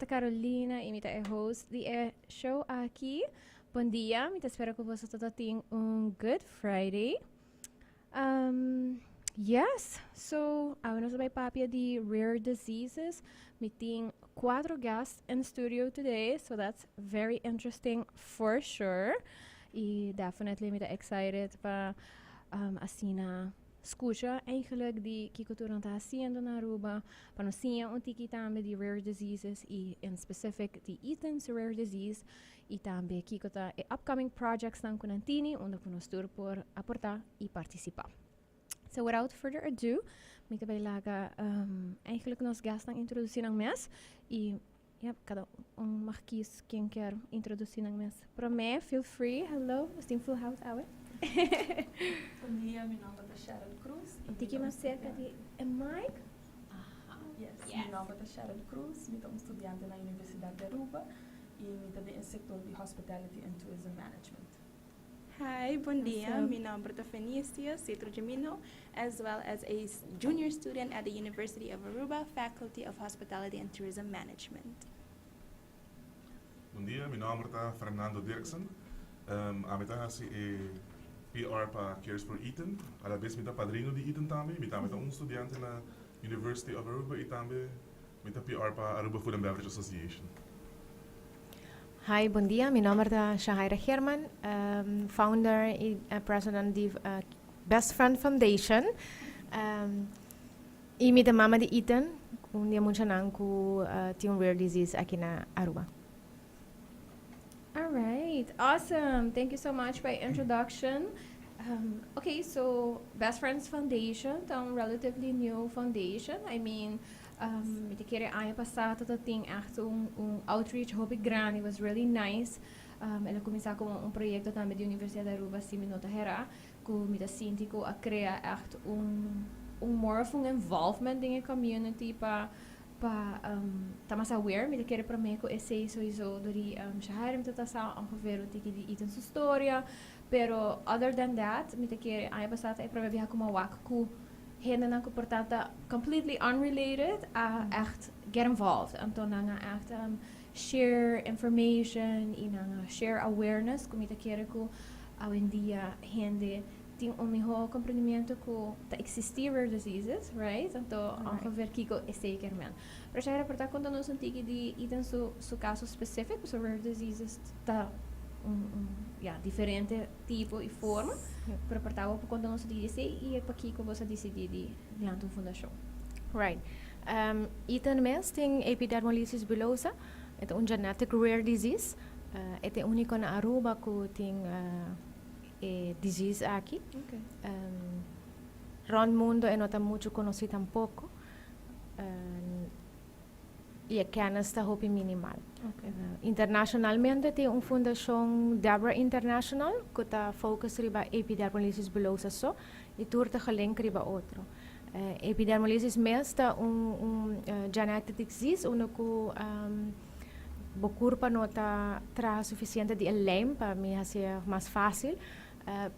ta Carolina y mi ta e host di e show aki. Bon dia, mi ta spera cu boso ta tin un good Friday. Yes, so awe nos ta bay papia di rare diseases. Mi tin cuatro guests in studio today, so that's very interesting for sure. Y definitely mi ta excited pa asina scucha eigenlijk di kico tur nan ta haciendo na Aruba pa nos siña un tiki tambe di rare diseases y in specific di Ethan's rare disease y tambe kico ta e upcoming projects nan cu nan tini unda cu nos tur por aporta y participa. So without further ado, mi ta bay laga eigenlijk nos guestnan introduci nan mes y yep, cada un mag kies ken kier introduci nan mes. Prome, feel free. Hello, nos tin full house awe. Bon dia, mi nomber ta Sharon Cruz. Un tiki mas cerca di e mic. Aha, yes. Mi nomber ta Sharon Cruz, mi ta un studiante na Universidad di Aruba y mi ta den e sector di Hospitality and Tourism Management. Hi, bon dia. Mi nomber ta Fenicia Citro Gemino, as well as a junior student at the University of Aruba, Faculty of Hospitality and Tourism Management. Bon dia, mi nomber ta Fernando Dirksen. Ami ta haci e PR pa Cares for Ethan. A la bes mi ta padrino di Ethan tambe. Mi tambe ta un studiante na University of Aruba y tambe mi ta PR pa Aruba Food and Beverage Association. Hi, bon dia. Mi nomber ta Shahaira Herman, founder y president di Best Friend Foundation. Y mi ta mama di Ethan, un di e muchanan cu tin un rare disease aki na Aruba. All right, awesome. Thank you so much pa e introduction. Okay, so Best Friends Foundation ta un relatively new foundation. I mean, mi ta kere aña pasa ta tin echt un outreach hopi grandi. It was really nice. El a cuminsa como un proyecto tambe di Universidad di Aruba, si mi no ta hera, cu mi ta sinti cu a crea echt un more of un involvement den e community pa ta mas aware. Mi ta kere prome cu esey sowieso door di Shahaira mi ta ta sa ongeveer un tiki di Ethan su storia, pero other than that mi ta kere aña pasa ta e prome biaha cu mi a wak cu hendenan cu por ta ta completely unrelated a echt get involved. Anto nan a echt share information y nan a share awareness cu mi ta kere cu awendia hende tin un miho comprendimiento cu ta existi rare diseases, right? Anto ongeveer kico esey kier men. Pero Shaira, por ta conta nos un tiki di Ethan su caso specific, pasobra rare diseases ta un ya, diferente tipo y forma. Pero por ta bo por conta nos un tiki di esey y pakico bo a dicidi di lanta un fundacion. Right. Ethan mes tin epidermolysis bullosa, e ta un genetic rare disease. E ta e unico na Aruba cu tin e disease aki. Rond mundo e no ta mucho conoci tampoco. Y e kennis ta hopi minimal. Internacionalmente tin un fundacion Debra International cu ta focus riba epidermolysis bullosa so y tur ta gelink riba otro. Epidermolysis mes ta un genetic disease unda cu bo curpa no ta traha suficiente di e lijm pa mi haci'e mas facil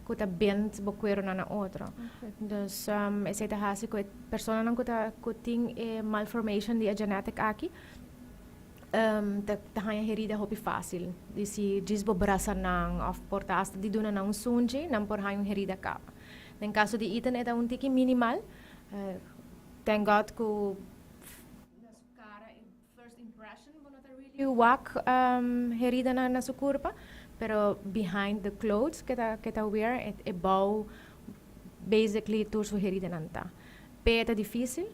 cu ta bend bo cueronan na otro. Dus esey ta haci cu e personanan cu ta cu tin e malformation di e genetic aki ta haña herida hopi facil. Di si djis bo brasa nan of por ta hasta di duna nan un sunchi nan por haña un herida caba. Den caso di Ethan e ta un tiki minimal, thank God cu na su cara e first impression bo no ta really wak herida na su curpa, pero behind the clothes ke ta ke ta wear e bou basically tur su heridanan ta. P'e ta dificil,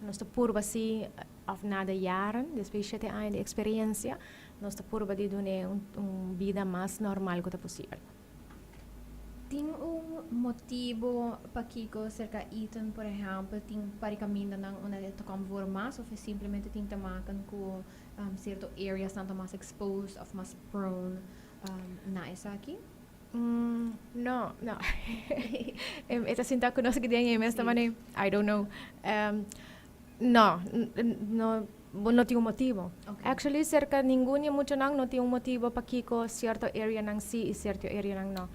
nos ta purba si of na de jaren, despues di shete aña di experiencia, nos ta purba di dun'e un bida mas normal cu ta posibel. Tin un motibo pakico cerca Ethan, por ehempel, tin par camindanan unda e ta kom voor mas of e simplemente tin te maken cu cierto areas nan ta mas exposed of mas prone na esaki? No, no. E ta sinta cu nos aki den e mes ta mane, I don't know. No, no, bo no tin un motibo. Actually, cerca ningun di e muchanan no tin un motibo pakico cierto areanan si y cierto areanan no.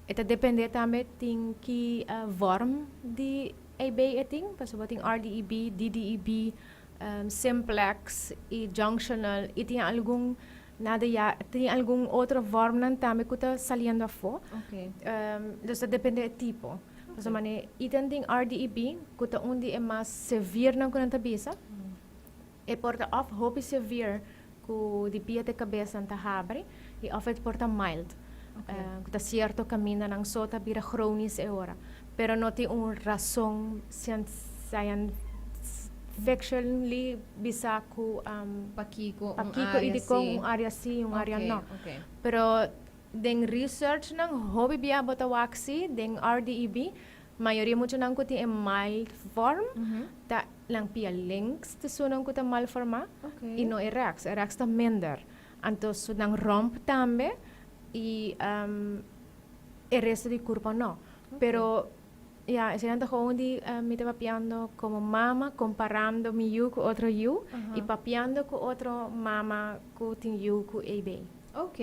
E ta depende tambe tin ki vorm di EB e tin, pasobra bo tin RDEB, DDEB. Simplex y junctional y tin algun nada ya tin algun otro vormnan tambe cu ta saliendo afo. Dus ta depende e tipo. Pasobra mane Ethan tin RDEB cu ta un di e mas severnan cu nan ta bisa. E por ta of hopi severe cu di pia te cabes nan ta habri y of e por ta mild cu ta cierto camindanan so ta bira chronisch e ora. Pero no tin un rason scientifically bisa cu Pakico un pakico y area dicon si. Un area si y un area no. Pero den researchnan hopi bia bo ta wak si den RDEB mayoria muchanan cu tin e mild vorm ta nan pia links ta esunnan cu ta mal forma y no e rechts. E rechts ta minder. Anto su nan romp tambe y e resto di curpa no. Pero ya eseinan ta gewoon di mi ta papiando como mama comparando mi yu cu otro yu y papiando cu otro mama cu tin yu cu AB. Ok.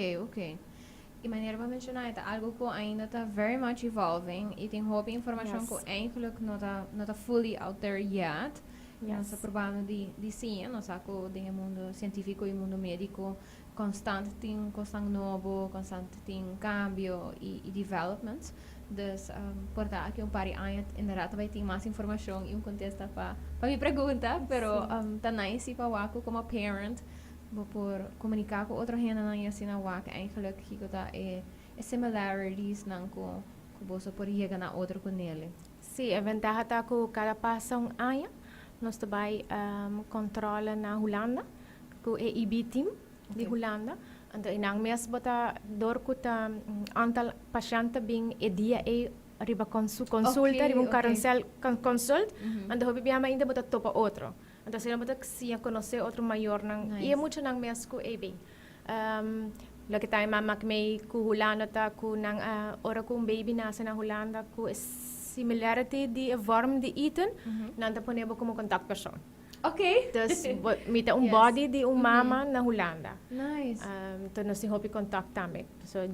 Y manera bo a menciona e ta algo cu ainda ta very much evolving y tin hopi informacion cu eigenlijk no ta fully out there yet. Nos ta probando di siña, nos sa cu den e mundo cientifico y mundo medico constant tin cosnan nobo, constant tin cambio y developments. Dus por ta aki un par di aña inderdaad bay tin mas informacion y un contesta pa mi pregunta, pero ta nice si pa wak cu como parent bo por comunica cu otro hendenan y asina wak eigenlijk kico ta e similarities nan cu boso por yega na otro cu nele. Si, e ventaha ta cu cada pasa un aña nos ta bay controle na Hulanda cu e EB team di Hulanda. Anto nan mes bo ta door cu ta aantal patiënt ta bin e dia ey riba su consulta, riba un carousel consult, anto hopi biaha ainda bo ta topa otro. Anto asina bo ta siña conoce otro mayornan y e muchanan mes cu EB. Loke ta e mama mei cu Hulanda ta cu nan ora cu un baby nace na Hulanda cu e similarity di e vorm di Ethan, nan ta pone bo como contactpersoon. Dus mi ta un buddy di un mama na Hulanda. Anto nos tin hopi contact tambe. So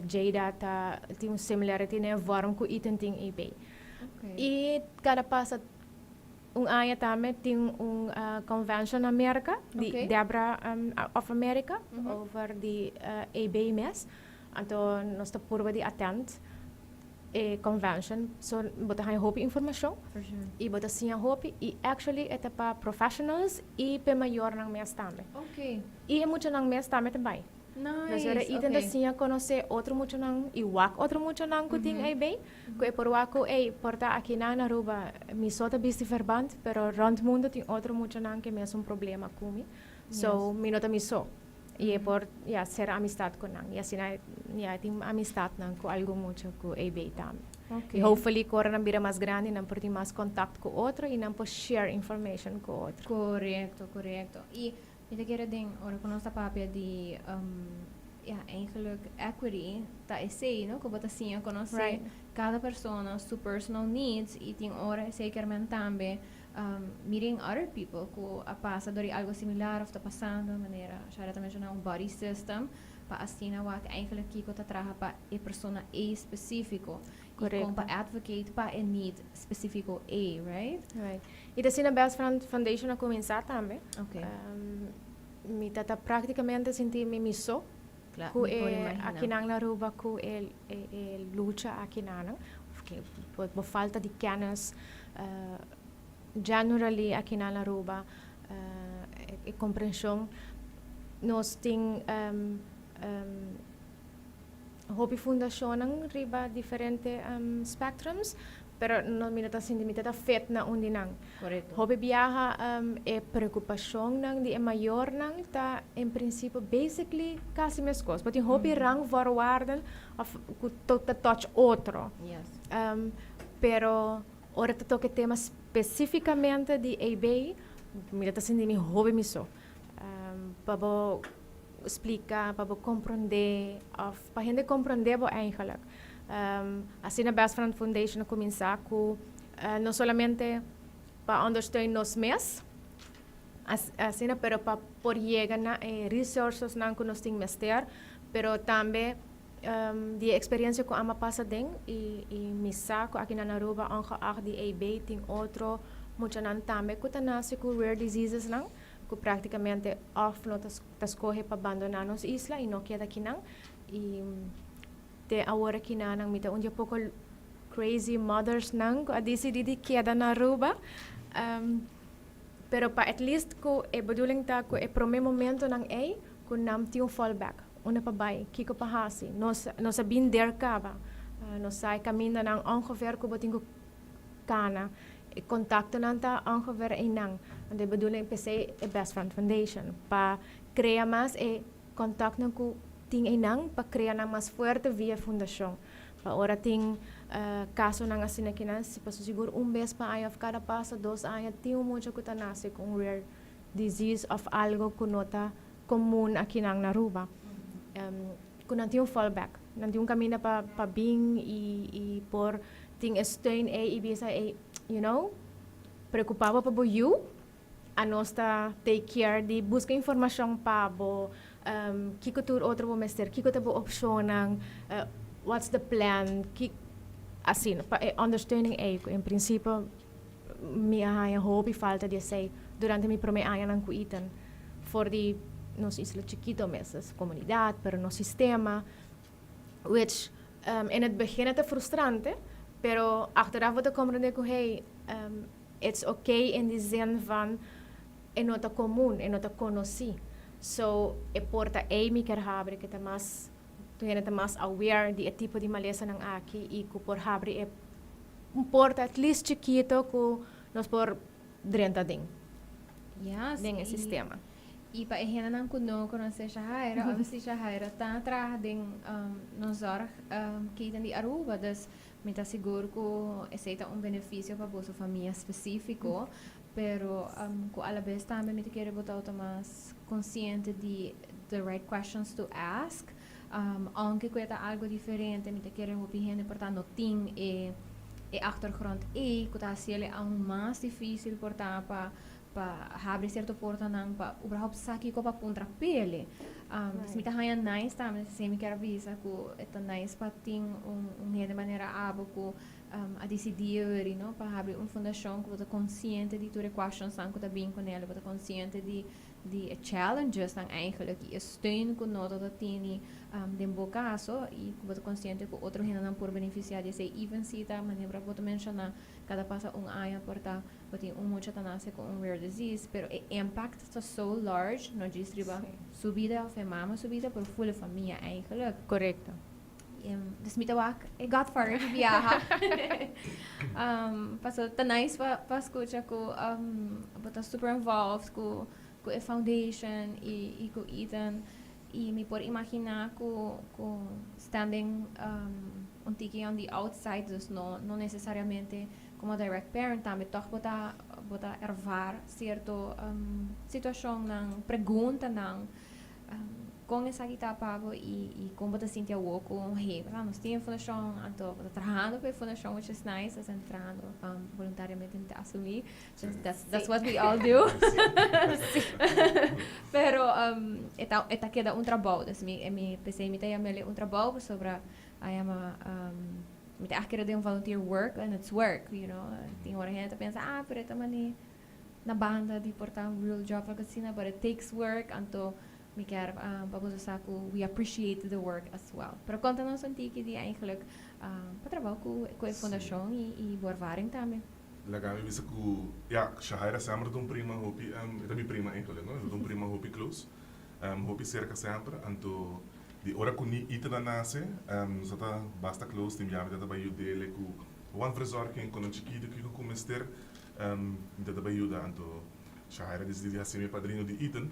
Jada ta tin un similarity na e vorm cu Ethan tin EB. Y cada pasa un aña tambe tin un convention na America, di Debra of America, over di EB mes. Anto nos ta purba di attend e convention. So bo ta haya hopi informacion y bo ta siña hopi y actually e ta pa professionals y pa e mayornan mes tambe. Y e muchanan mes tambe ta bay. Dus ora Ethan ta siña conoce otro muchanan y wak otro muchanan cu tin EB, cu e por wak cu ey por ta aki nan na Aruba mi so ta bisti verband, pero rond mundo tin otro muchanan cu e mesun problema cu mi. So mi no ta mi so. Y e por ya cera amistad cu nan. Y asina ya tin amistadnan cu algun mucha cu EB tambe. Y hopefully cu ora nan bira mas grandi nan por tin mas contact cu otro y nan por share information cu otro. Corecto. Y mi ta kere den ora cu nos ta papia di ja, eigenlijk equity ta esey, no? Cu bo ta siña conoce cada persona su personal needs y tin ora esey kermen tambe meeting other people cu a pasa door di algo similar of ta pasando, manera Shaira ta menciona, un buddy system pa asina wak eigenlijk kico ta traha pa e persona ey specifico y con pa advocate pa e need specifico ey, right? Right. Y ta asina Best Friend Foundation a cuminsa tambe. Mi ta practicamente sinti mi mi so cu Mi por e imagina. Akinan na Aruba cu e lucha akinan. Bo falta di kennis generally akinan na Aruba, e comprension. Nos tin hopi fundacionnan riba diferente spectrums, pero no mi no ta sinti mi ta fit na un di nan. Hopi biaha e preocupacionnan di e mayornan ta en principio basically casi mescos. Bo tin hopi rangvoorwaarden of cu ta touch otro. Pero ora ta toca e tema specificamente di AB, mi ta sinti mi hopi mi so. Pa bo splica, pa bo comprende of pa hende comprende bo eigenlijk. Asina Best Friend Foundation a cuminsa cu no solamente pa ondersteun nos mes, asina, pero pa por yega na e resources nan cu nos tin mester, pero tambe di e experiencia cu ami a pasa den y mi sa cu aki na Aruba, ongeacht di AB, tin otro Muchanan tambe ku ta nase ku rare diseases nan, ku práktikamente òf no ta skohe pa bandoná nos isla i no keda akinan. I te awor akinan mi ta un di e poko crazy mothers nan ku a disidí di keda na Aruba. Pero pa at least ku e bedoeling ta ku e promé momentonan ei ku nan tin un fallback, unda pa bai, kiko pa hasi. Nos nos a bin der kaba, nos sa e kamindanan ongeveer ku bo tin ku kana, e kontaktonan ta ongeveer einan. Anto e bedoeling p'esei e Best Friend Foundation, pa krea mas e kontaktonan ku tin einan, pa krea nan mas fuerte via e fundashon. Pa ora tin kasonan asina kinan, si paso sigur un bes pa aña òf kada pasa dos aña tin un mucha ku ta nase ku un rare disease òf algo ku no ta komun akinan na Aruba, ku nan tin un fallback, nan tin un kaminda pa pa bin i i por tin e steun ei i bisa ei, you know, preokupa bo pa bo yu, anos ta take care di buska informashon pa bo, kiko tur otro bo mester, kiko ta bo opshonnan, what's the plan, ki asina, pa e ondersteuning ei ku en prinsipio mi a haña hopi falta di esei durante mi promé añanan ku Ethan. For di nos isla chikito mes, es komunidat, pero nos sistema, which in het begin e ta frustrante, pero achteraf bo ta komprendé ku hey, it's okay in die zin van e no ta komun, e no ta konosí. So e porta ei mi kier habri ku ta mas, tur hende ta mas aware di e tipo di malesanan aki i ku por habri e un porta at least chikito ku nos por drenta den Yes, den e i sistema. i pa e hendenan ku no konosé Shahaira, obviously Shahaira ta traha den nos zorg keten di Aruba, dus mi ta sigur ku esei ta un benefisio pa boso famia spesífiko, pero ku alabes tambe mi ta kere bo ta mas konsiente di the right questions to ask. Aunke ku e ta algo diferente, mi ta kere hopi hende por ta no tin e e achtergrond ei ku ta hasiel aun mas difísil por ta pa pa habri sierto portanan pa überhaupt sa kiko pa puntra pele. Dus mi ta haña nice tambe, esei mi kier a bisa ku e ta nice pa tin un un hende manera abo ku a disidí eri no pa habri un fundashon ku bo ta konsiente di tur e kwashonsnan ku ta bin kuné, bo ta konsiente di di e challengesnan eigenlijk i e steun ku no ta tini den bo kaso i ku bo ta konsiente ku otro hendenan por benefisiá di esei even si ta manera bo ta menshoná kada pasa un aña por ta bo tin un mucha ta nase ku un rare disease pero e impact ta so large no djis riba su bida òf e mama su bida pero ful e famia eigenlijk. Korekto. Dus mi ta wak e Godfather di biaha. Paso ta nice pa pa skucha ku bo ta super involved ku ku e foundation i i ku Ethan. I mi por imaginá ku ku standing un tiki on the outside, dus no no nesesariamente komo direct parent tambe tòg bo ta bo ta ervaar sierto situashonnan, preguntanan. Kon esaki ta pa bo i i kon bo ta sinti awor ku hey bo nos tin e fundashon anto bo ta trahando pa e fundashon which is nice esei ta trahando boluntariamente mi ta asumí that's that's what we all do pero e ta e ta keda un trabou dus mi mi p'esei mi ta yam'el un trabou pasobra a yama mi ta kere den volunteer work and it's work you know tin ora hende ta pensa ah pero e ta mane na banda di por ta un real job of asina but it takes work anto mi kier pa boso sa cu we appreciate the work as well. Pero conta nos un tiki di eigenlijk pa trabao cu cu e fundacion y y bo ervaring tambe. Laga mi bisa cu ya Shahaira semper ta un prima hopi e ta mi prima eigenlijk no e ta un prima hopi close hopi cerca semper anto di ora cu ni Ethan a nace nos a ta basta close tin biaha mi ta ta bay yudele cu wan verzorging cu nan chikito kico cu mester Mi ta tabata yuda anto Shahaira disidí di hasi mi padrino di Ethan.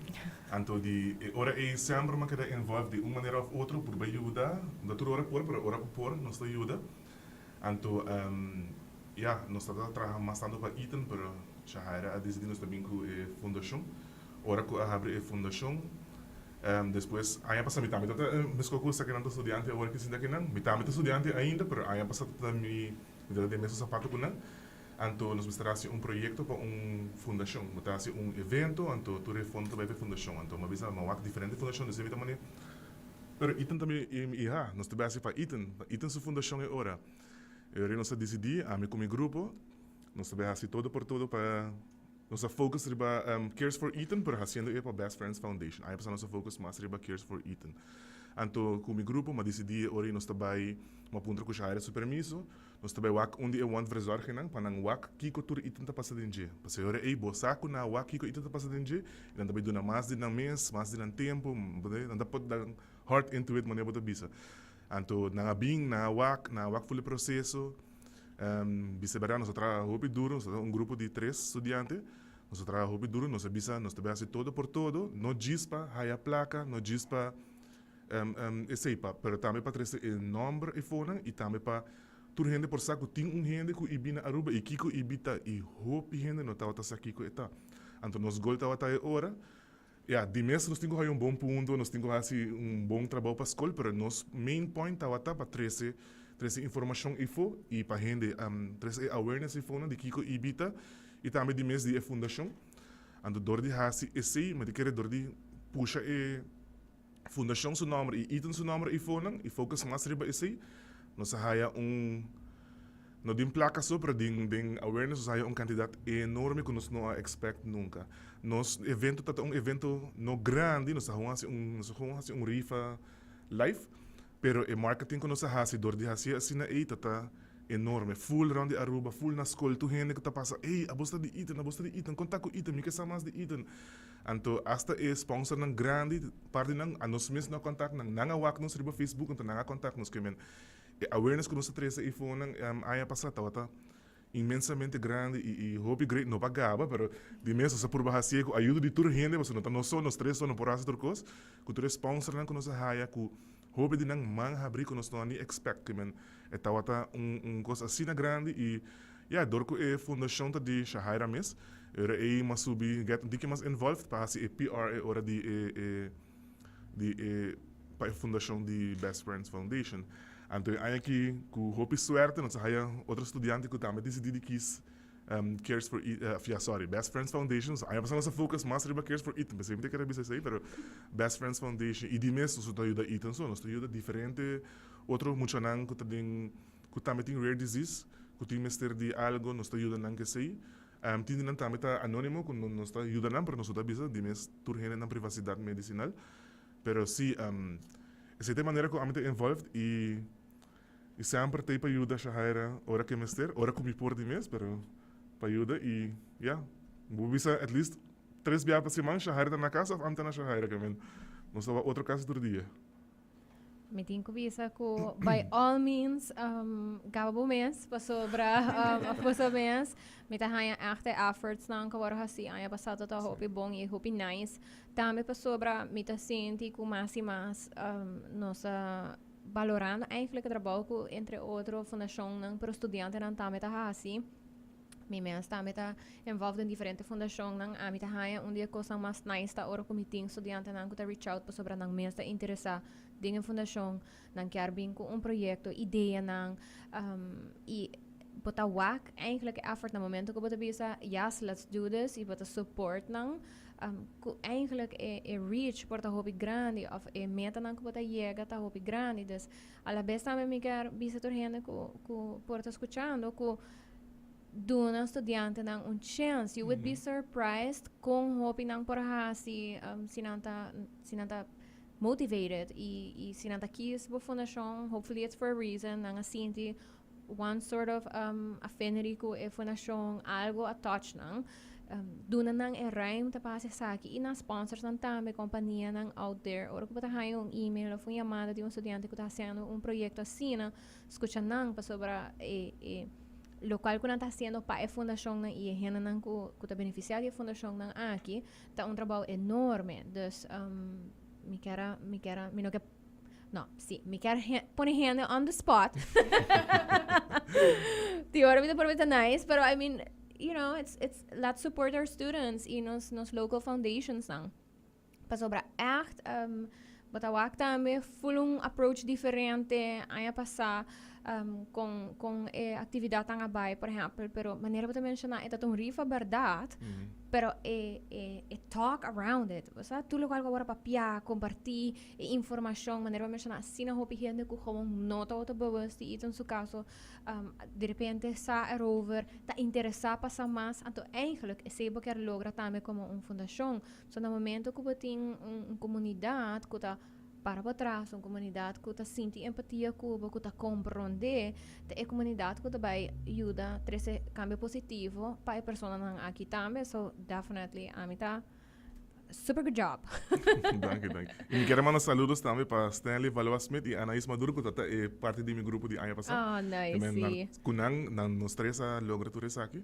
Anto di e ora ei semper mi a keda involved di un manera of otro por bai yuda. No tur ora por, pero ora ku por nos ta yuda. Anto ya, nos tabata traha mas tantu pa Ethan, pero Shahaira a disidí nos ta bin ku e fundashon. Ora ku a habri e fundashon, despues aña pasá mi tambe tabata meskos ku esaki nan ta studiante awor ki sinta akinan. Mi tambe ta studiante ainda, pero aña pasá tabata mi tabata den mesun sapato ku nan. Anto nos mester hasi un proyekto pa un fundashon. Bo ta hasi un evento, anto tur e fondo ta bai pa e fundashon. Anto mi a bisa, mi a wak diferente fundashon, desei mi ta mane, pero Ethan ta mi iha, nos ta bai hasi pa Ethan, pa Ethan su fundashon e ora. E ora nos a disidí, ami ku mi grupo, Nos ta bay haci todo por todo pa nos a focus riba Cares for Ethan, pero haciendo e pa Best Friends Foundation. Aña pasa nos a focus mas riba Cares for Ethan. Anto cu mi grupo m'a dicidi e ora nos ta bay, m'a puntra cu Shaira su permiso, nos ta bay wak un di e wondverzorgingnan pa nan wak kico tur Ethan ta pasa den dje. Pasobra e ora ey bo sa cu nan a wak kico Ethan ta pasa den dje y nan ta bay duna mas di nan mes, mas di nan tempo, nan ta put nan heart into it manera bo ta bisa. Anto nan a bin, nan a wak, nan a wak full e proceso. Bisa berdad nos a traha hopi duro, nos ta un grupo di tres studiante, nos a traha hopi duro, nos a bisa nos ta bay haci todo por todo, no djis pa haya placa, no djis pa esey pa, pero tambe pa trece e nomber efonan y tambe pa tur hende por sa cu tin un hende cu IB na Aruba y kico IB ta y hopi hende no tabata sa kico e ta. Anto nos gol tabata e ora. Ya, di mes nos tin ku haya un bon punto, nos tin ku hasi un bon trabou pa skol, pero nos main point tabata pa trese trese informashon ifo i pa hende trese e awareness ifonan di kiko IB ta i tambe di mes di e fundashon. Anto dor di hasi esei mi ta kere dor di pusha e fundashon su nòmber i Ethan su nòmber ifonan i focus mas riba esei, nos a haya un. No den placa so, pero den den awareness nos a haya un cantidad enorme cu nos no a expect nunca. Nos evento ta ta un evento no grandi, nos a gewoon haci un nos a gewoon haci un rifa live, pero e marketing cu nos a haci door di haci asina ey ta ta enorme. Full rond di Aruba, full na scol, tur hende cu ta pasa, ey abo sta di Ethan, abo sta di Ethan, con ta cu Ethan, mi ke sa mas di Ethan. Anto hasta e sponsornan grandi, par di nan, a nos mes no a contact nan, nan a wak nos riba Facebook, anto nan a contact nos, ke men E awareness ku nos a trese eifonan aña pasá tabata inmensamente grandi i hopi great. No pa gaba, pero di mes nos a purba hasié ku ayudo di tur hende, pasobra no ta nos so, nos tres so no por hasi tur kos. Ku tur e sponsornan ku nos a haya, ku hopi di nan man habrí ku nos no a ni expect. Ke men e tabata un kos asina grandi i ya, dor ku e fundashon ta di Shahaira mes, e ora ei mas subi get un tiki mas involved pa hasi e PR e ora di e di e pa e fundashon di Best Friends Foundation. Anto e aña aki ku hopi suerte nos a haya otro studiante ku tambe disidí di kis Cares for ya sorry Best Friends Foundation. So aña pasá nos a focus mas riba Cares for Ethan, p'esei mi ta kere bisa esei, pero Best Friends Foundation i di mes nos no ta yuda Ethan so, nos ta yuda diferente otro muchanan ku ta den ku tambe tin rare disease ku tin mester di algo nos ta yuda nan ku esei. Tin di nan tambe ta anonimo ku nos ta yuda nan pero nos no ta bisa di mes tur hende nan privasidat medisinal. Pero si esei ta e manera ku ami ta involved i i semper ta ei pa yuda Shahaira ora ku e mester, ora ku mi por di mes pero pa yuda i ya bo bisa at least tres biaha pa siman Shahaira ta na kas of ami ta na Shahaira ke men nos ta wak otro kas tur dia. Mi tin ku bisa ku by all means gaba bo mes pasobra of boso mes. Mi ta haña ègt e effortsnan ku a wòrdu hasí aña pasá ta hopi bon i hopi nice. Tambe pasobra mi ta sinti ku mas i mas nos ta balorando eigenlijk e trabou ku entre otro fundashonnan pero studiantenan tambe ta hasi. Mi mes tambe ta involved den diferente fundacionnan. Ami ta haña un di e cosnan mas nice ta ora cu mi tin studiantenan cu ta reach out pasobra nan mes ta interesa den e fundacion, nan kier bin cu un proyecto, ideanan, y bo ta wak eigenlijk e effort na momento cu bo ta bisa yes, let's do this y bo ta support nan, cu eigenlijk e e reach por ta hopi grandi of e metanan cu bo ta yega ta hopi grandi. Dus alabes tambe mi kier bisa tur hende cu cu por ta scuchando cu duna studiantenan un chance. You would be surprised con hopi nan por haci si nan ta si nan ta motivated y y si nan ta kies bo fundacion, hopefully it's for a reason, nan a sinti one sort of affinity cu e fundacion, algo a touch nan. Duna nan e ruimte pa haci esaki y nan sponsorsnan tambe, companianan out there. Ora cu bo ta haya un email of un yamada di un studiante cu ta haciendo un proyecto asina, Skucha nan pasobra e e lokual ku nan ta hasiendo pa e fundashonnan i e hendenan ku ku ta benefisiá di e fundashonnan aki ta un trabou enorme. Dus mi kier a mi kier a mi no ke no si mi kier pone hende on the spot di ora mi ta por ta nice pero I mean you know it's it's let's support our students i nos nos local foundationsnan. Pasobra echt bo ta wak tambe full un approach diferente. Aña pasá. Con e actividad a bay, por ehempel, pero manera bo ta menciona, e ta un rifa, berdad, pero e talk around it, o tur loke awor papia, comparti e informacion, manera bo menciona, asina hopi hende cu gewoon no ta bewust di iets in su caso, di repente sa erover, ta interesa pa sa mas, anto eigenlijk esey bo kier logra tambe como un fundacion. So na momento cu bo tin un comunidad cu ta para patras, un comunidad cu ta sinti empatia cu bo, cu ta comprende, e comunidad cu ta bay yuda trece cambio positivo pa e personanan aki tambe. So definitely, ami ta super good job. Dank je, dank je. Y mi kier manda saludos tambe pa Stanley Valois Smith y Anaís Maduro, cu ta e parti di mi grupo di aña pasa. Oh, nice. Cu nan nos tres a logra tur esaki.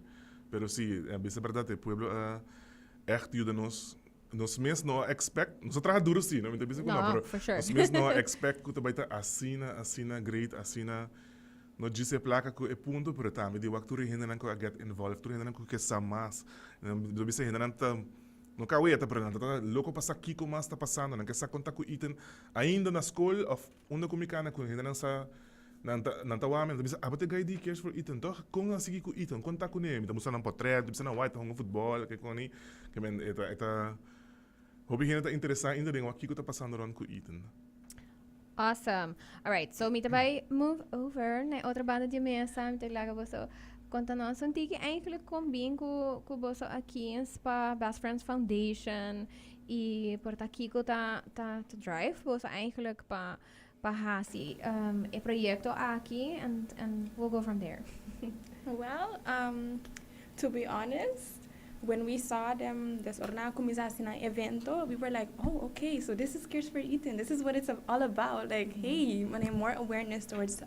Pero si, e berdad, e pueblo echt yuda nos. Nos mes no expect, nos traha duro si, no mi ta bisa cu no, pero for sure. Nos mes no expect cu ta bay ta asina, asina great, asina, no djis e placa cu e punto, pero tambe di wak tur e hendenan cu a get involved, tur e hendenan cu ke sa mas. Lo bisa hendenan ta, no ka weta, pero nan ta loco pa sa kico mas ta pasando, nan ke sa con ta cu Ethan ainda na school of unda cu mi cana cu hendenan sa, nan ta wak mi, nan ta bisa, "Abo ta e guy di Cares for Ethan, toch? Con a sigui cu Ethan? Con ta cune?" Mi ta mustra nan portret, mi ta bisa nan wak, e ta hunga futbol, ke con ni, ke men e ta hopi hende ta interesa ainda den wak kico ta pasando rond cu Ethan. Awesome. All right, so mi ta bay move over na otro banda di mesa. Mi ta laga boso conta nos un tiki eigenlijk con bin cu boso aki pa Best Friends Foundation y por ta kico ta drive boso eigenlijk pa hasi e proyecto aki and we'll go from there. Well, to be honest, when we saw them, this ora nan a cuminsa nan evento, we were like, "Oh, okay, so this is Cares for Ethan. This is what it's all about." Like, hey, wanneer more awareness towards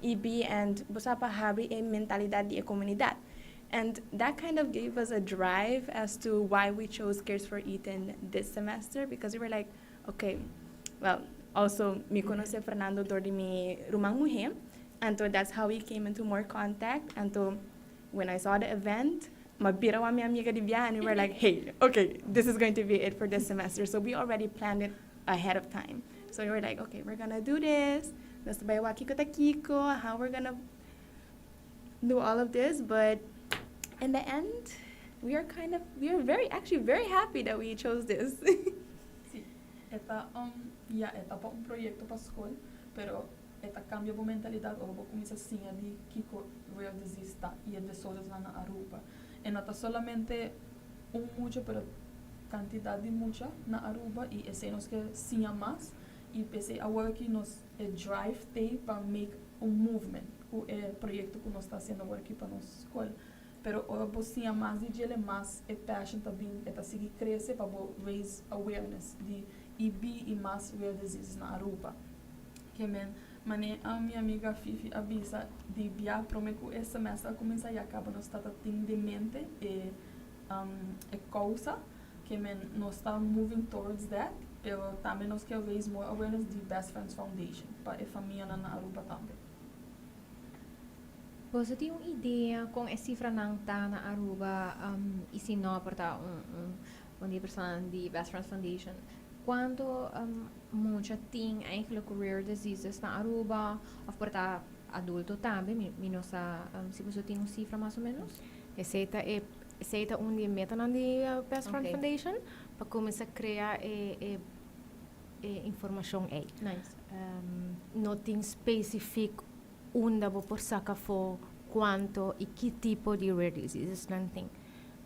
EB and bo sa pa habri e mentalidad di e comunidad. And that kind of gave us a drive as to why we chose Cares for Ethan this semester, because we were like, okay, well, also mi conoce Fernando door di mi ruman muhe, and so that's how we came into more contact. And so when I saw the event, m'a bira mi amiga di bia, and we were like, "Hey, okay, this is going to be it for this semester." So we already planned it ahead of time. So we were like, "Okay, we're gonna do this. Nos ta bay wak kico ta kico, how we're gonna do all of this." But in the end, we are very, actually very happy that we chose this. Si, ja, e ta un proyecto pa scol, pero e ta cambia e mentalidad of bo cuminsa siña di kico rare disease ta y e desorders na Aruba. E no ta solamente un mucha, pero cantidad di mucha na Aruba y esey nos kier siña mas y pesey awor aki nos e drive t'ey pa make un movement cu e proyecto cu nos ta haciendo awor aki pa nos scol. Pero ora bo siña mas di djele, mas e passion ta bin, e ta sigui crece pa bo raise awareness di EB y mas rare diseases na Aruba. Ke men, mane a mi amiga Fifi a bisa di bia prome cu e semester a cuminsa ya caba nos tata tin den mente e causa, ke men nos ta moving towards that, pero tambe nos kier raise more awareness di Best Friends Foundation pa e famianan na Aruba tambe. Bo tin un idea con e cifranan ta na Aruba y si no, por ta un di persona di Best Friends Foundation? Cuanto mucha tin eigenlijk rare diseases na Aruba of por ta adulto tambe? Mi no sa si bo tin un cifra mas o menos? Esey ta un di e metanan di Best Friend Foundation pa cuminsa crea e informacion ey. Nice. No tin specific unda bo por saca for cuanto y ki tipo di rare diseases nan tin.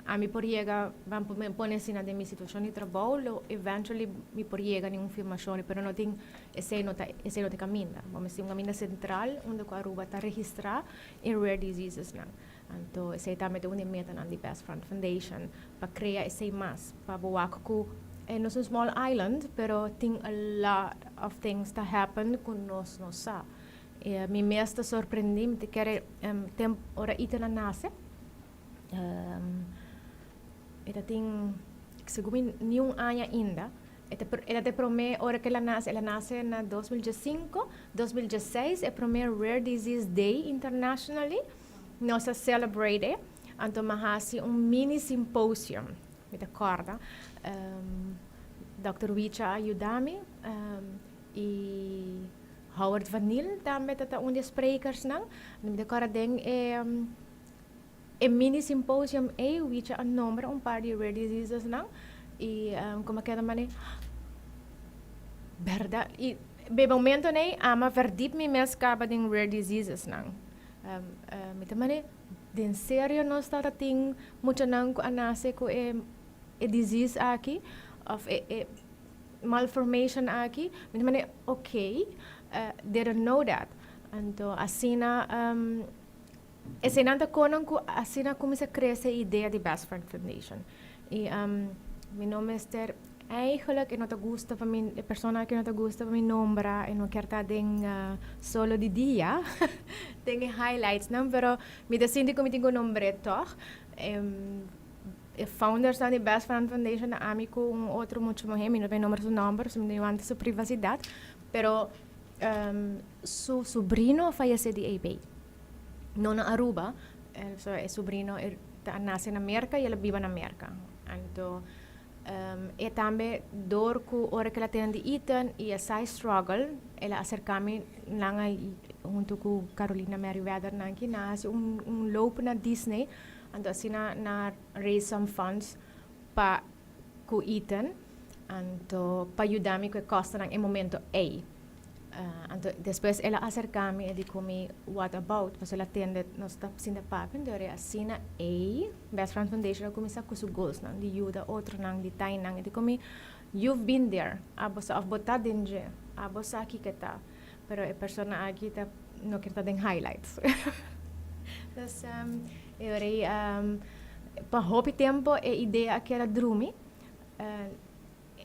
Ami por yega, ban pone asina, den mi situacion di trabou, lo eventually mi por yega na un informacion, pero no tin, esey no ta caminda. Bo mester un caminda central unda cu Aruba ta registra e rare diseases nan. Anto, esey tambe ta un di metanan di Best Friend Foundation pa crea esey mas, pa bo wak cu nos un small island, pero tin a lot of things to happen cu nos no sa. Mi mes ta sorprendi, mi ta kere tempo ora Ethan a nace. E tin segun ni un aña ainda. E ta prome ora cu el a nace na 2015, 2016 e prome Rare Disease Day internationally. Nos a celebrate, anto m'a hasi un mini symposium. Mi ta corda. Dr. Wicha a yuda mi y Howard van Niel tambe tabata un di e sprekersnan. Mi ta corda den e mini symposium ey Wicha a nombra un par di rare diseases nan y como keda mane berdad y be momento ney ama verdiep mi mes caba den rare diseases nan. Mi ta mane den serio nos tabata tin muchanan cu a nace cu e disease aki of e malformation aki. Mi ta mane okay, didn't know that. Anto asina eseinan ta konan ku asina kuminsá krese e idea di Best Friend Foundation. I mi no mester eigenlijk e no ta gusta pa mi, e persona aki no ta gusta pa mi nombra, e no kier ta den solo di dia den e highlightsnan, pero mi ta sinti ku mi tin ku nombr'é tòg. E foundersnan di Best Friend Foundation ta ami ku un otro mucha muhé, mi no ta nombra su nòmber, pasobra mi ta wanta su privasidat, pero su sobrino a fayesé di AB. No na Aruba, e sobrino ta nase na Merka i el a biba na Merka. Anto e tambe dor ku ora ku el a tende di Ethan i e sa e struggle, el a aserká mi nan a huntu ku Carolina Merryweather nan ki nan a hasi un loop na Disney. Anto asina nan a raise some funds pa ku Ethan, anto pa yuda mi ku e kostonan e momento ei. Anto despues el a aserka mi, el di ku mi, what about, pasobra el a tende nos ta sinta papia, anto e asina ei Best Friends Foundation a kuminsá ku su goalsnan di yuda otronan, di tainan, el di ku mi, you've been there, abo sa òf bo ta den dje, abo sa kiko ta, pero e persona aki ta no kier ta den highlights. Dus e ora ei pa hopi tempo e idea a keda drumi.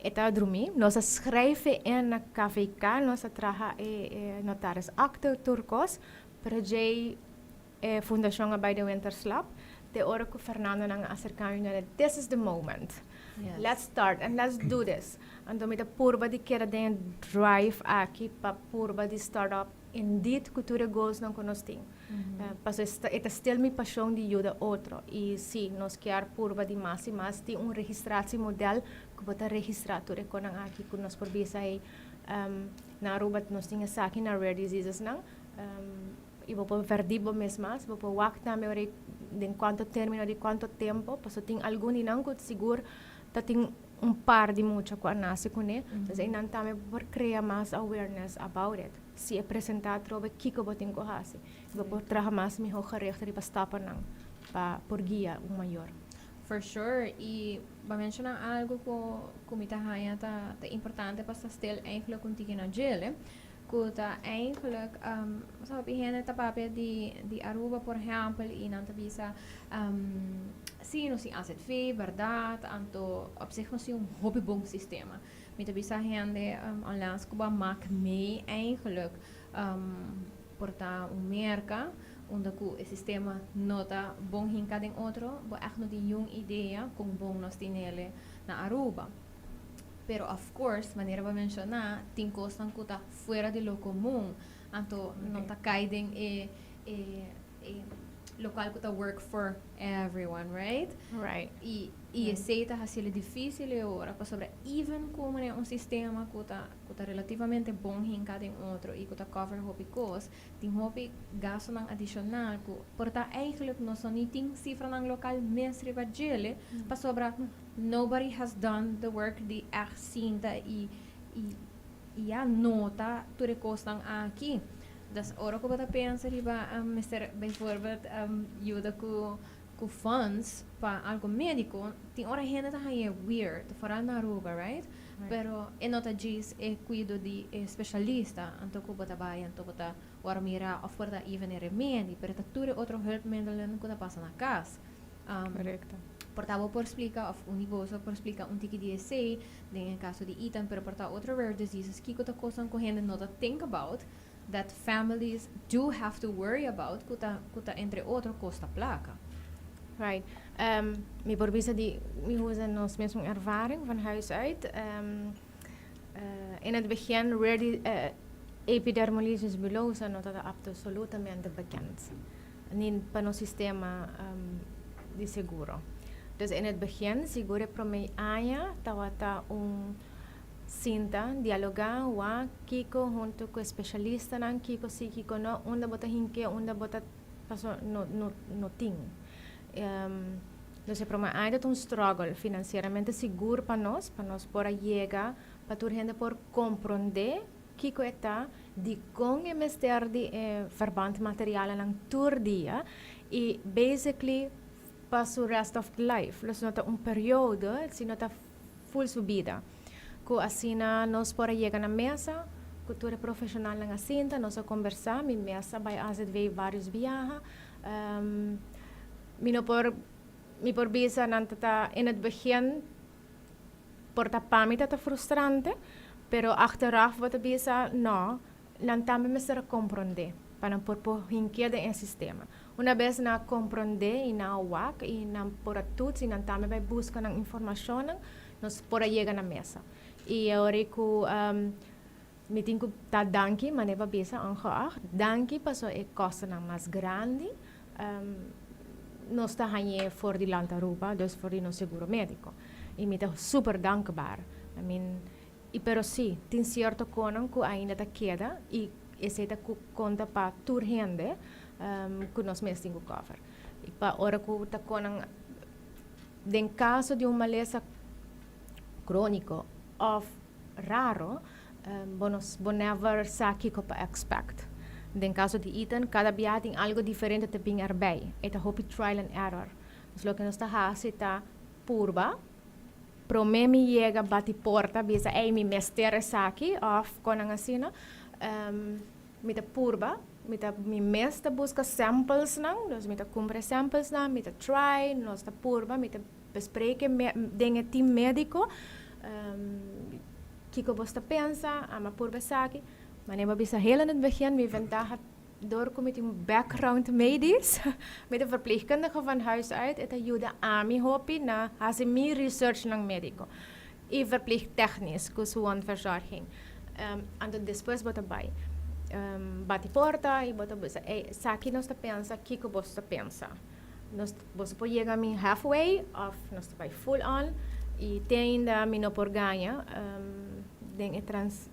E ta drumi. Nos a schrijf e in na KVK, nos a traha e notarisakte tur kos, pero djei e fundashon a bai den winterslaap. Te ora ku Fernando nan a aserká mi nan this is the moment. Let's start and let's do this. Anto mi ta purba di keda den e drive aki pa purba di start up indeed ku tur e goalsnan ku nos tin. Pasobra e ta still mi pashon di yuda otro. I si nos kier purba di mas i mas tin un registratiemodel ku bo ta registrá tur e konan aki ku nos por bisa hey na Aruba nos tin esaki na rare diseasesnan i bo por verdi bo mes mas, bo por wak tambe ora den kuanto termino di kuanto tempo pasobra tin algun di nan ku sigur ta tin un par di mucha ku a nase kuné, dus einan tambe bo por krea mas awareness about it. Si e presentá atrobe kiko bo tin ku hasi. Bo por traha mas mihó gericht riba stapanan pa por guia un mayor. For sure, i bo a menshoná algu ku ku mi ta haña ta ta importante pa sta stil eigenlijk un tiki na djele, ku ta eigenlijk sa hopi hende ta papia di di Aruba por ehèmpel i nan ta bisa si nos tin AZV bèrdat anto op zich nos tin un hopi bon sistema. Mi ta bisa hende onlangs ku bo a mak mee eigenlijk por ta un merka unda ku e sistema no ta bon hinka den otro, bo ègt no tin niun idea kon bon nos tin ele na Aruba. Pero of course, manera bo a menshoná, tin kosnan ku ta fuera di lo komun, anto no ta kai den e e e lokual ku ta work for everyone, right? Right. I i esei ta hasiel difícil e ora pasobra even ku manera un sistema ku ta ku ta relativamente bon hinká den otro i ku ta cover hopi kos, tin hopi gastonan adishonal ku por ta eigenlijk nos no ni tin sifranan lokal mes riba djele pasobra nobody has done the work di ègt sinta i i i ya nota tur e kosnan aki. Dus ora ku bo ta pensa riba mester bijvoorbeeld yuda ku ku funds pa algo medico, tin ora hende ta hañ'e weird, vooral na Aruba, right? Pero e no ta djis e cuido di e specialista, anto cu bo ta bay, anto bo ta wor mira of por ta even e remedi, pero ta tur e otro hulpmiddelen cu ta pasa na cas. Correcto. Por ta bo por splica of un di boso por splica un tiki di esey den e caso di Ethan, pero por ta otro rare diseases, kico ta cosnan cu hende no ta think about that families do have to worry about cu ta cu ta entre otro costa placa. Right. Mi por bisa di mi usa nos mesun ervaring van huis uit. In het begin rare epidermolysis bullosa no tabata absolutamente bekend. Ni pa nos sistema di seguro. Dus in het begin, sigur e prome aña, tabata un. Sinta, dialoga, wak kico hunto cu specialistanan, kico si, kico no, unda bo ta hinke, unda bo ta paso no no no tin. Dus e prome aña ta un struggle financieramente sigur pa nos, pa nos por a yega pa tur hende por compronde kico e ta, dicon e mester di e verbandmaterialennan tur dia y basically pa su rest of life. Dus no ta un periodo, sino ta full su bida. Cu asina nos por a yega na mesa cu tur e profesionalnan a sinta, nos a conversa, mi mes a bay AZV varios biaha. Mi no por, mi por bisa nan ta ta in het begin por ta pa mi ta ta frustrante, pero achteraf bo ta bisa no, nan tambe mester a comprende pa nan por por hinkia den e sistema. Una bes nan a comprende y nan a wak y nan por a toets y nan tambe bay busca nan informacionnan, nos por a yega na mesa. Y awor cu mi tin cu ta danki, manera bo a bisa, ongeacht, danki pasobra e costonan mas grandi nos ta hañ'é for di Land Aruba, dus for di nos seguro medico. Y mi ta super dankbaar. I mean, y pero si, tin cierto conan cu ainda ta keda y esey ta cu conta pa tur hende cu nos mes tin cu cover. Y pa ora cu ta conan den caso di un malesa cronico of raro, bo no bo never sa kico pa expect. Den caso di Ethan, cada bia tin algo diferente ta bin erbij. E ta hopi trial and error. Dus loke nos ta haci ta purba, prome mi yega bati porta bisa ey mi mester esaki of conan asina, mi ta purba, mi ta mi mes ta busca samples nan, dus mi ta cumpra e samples nan, mi ta try, nos ta purba, mi ta bespreken den e team medico, kico bos ta pensa, ama purba esaki. Manera bo a bisa heel in het begin, mi ventaha door cu mi tin un background medisch, mi ta verpleegkundige van huis uit, e ta yuda ami hopi na haci mi researchnan medico y verpleegtechnisch cu su wondverzorging. Anto despues bo ta bay bati porta y bo ta bisa, ey, esaki nos ta pensa, kico bos ta pensa? Nos, boso por yega mi halfway of nos ta bay full on y te ainda mi no por gaña den e trans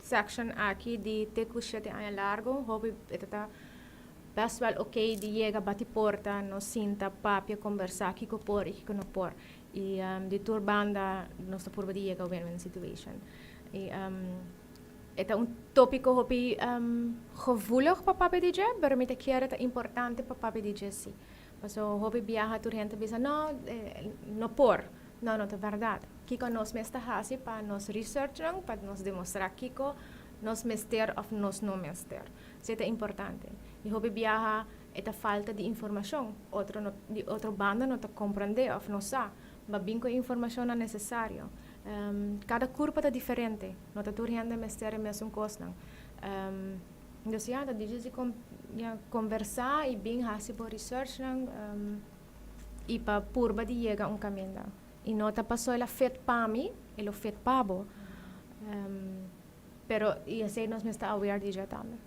section aki di te cu shete aña largo, hopi e ta ta best wel ok di yega bati porta, nos sinta, papia, combersa kico por y kico no por. Y di tur banda nos ta purba di yega win-win situation. Y e ta un topico hopi gevoelig pa papia di dje, pero mi ta kere ta importante pa papia di dje si. Paso hopi biaha tur hende ta bisa no, no por. No, no ta berdad. Kico nos mes ta haci pa nos researchnan, pa nos demostra kico nos mester of nos no mester. Esey ta importante. Y hopi biaha e ta falta di informacion. Otro no, di otro banda no ta comprende of no sa. Ba bin cu e informacionnan necesario. Cada curpa ta diferente. No ta tur hende mester e mesun cosnan. Dus ya, ta difícil di ya, conversa y bin haci bo researchnan y pa purba di yega un caminda. Y no ta paso el a fit pa mi, e lo fit pa bo. Pero y esey nos mester aware di dje tambe.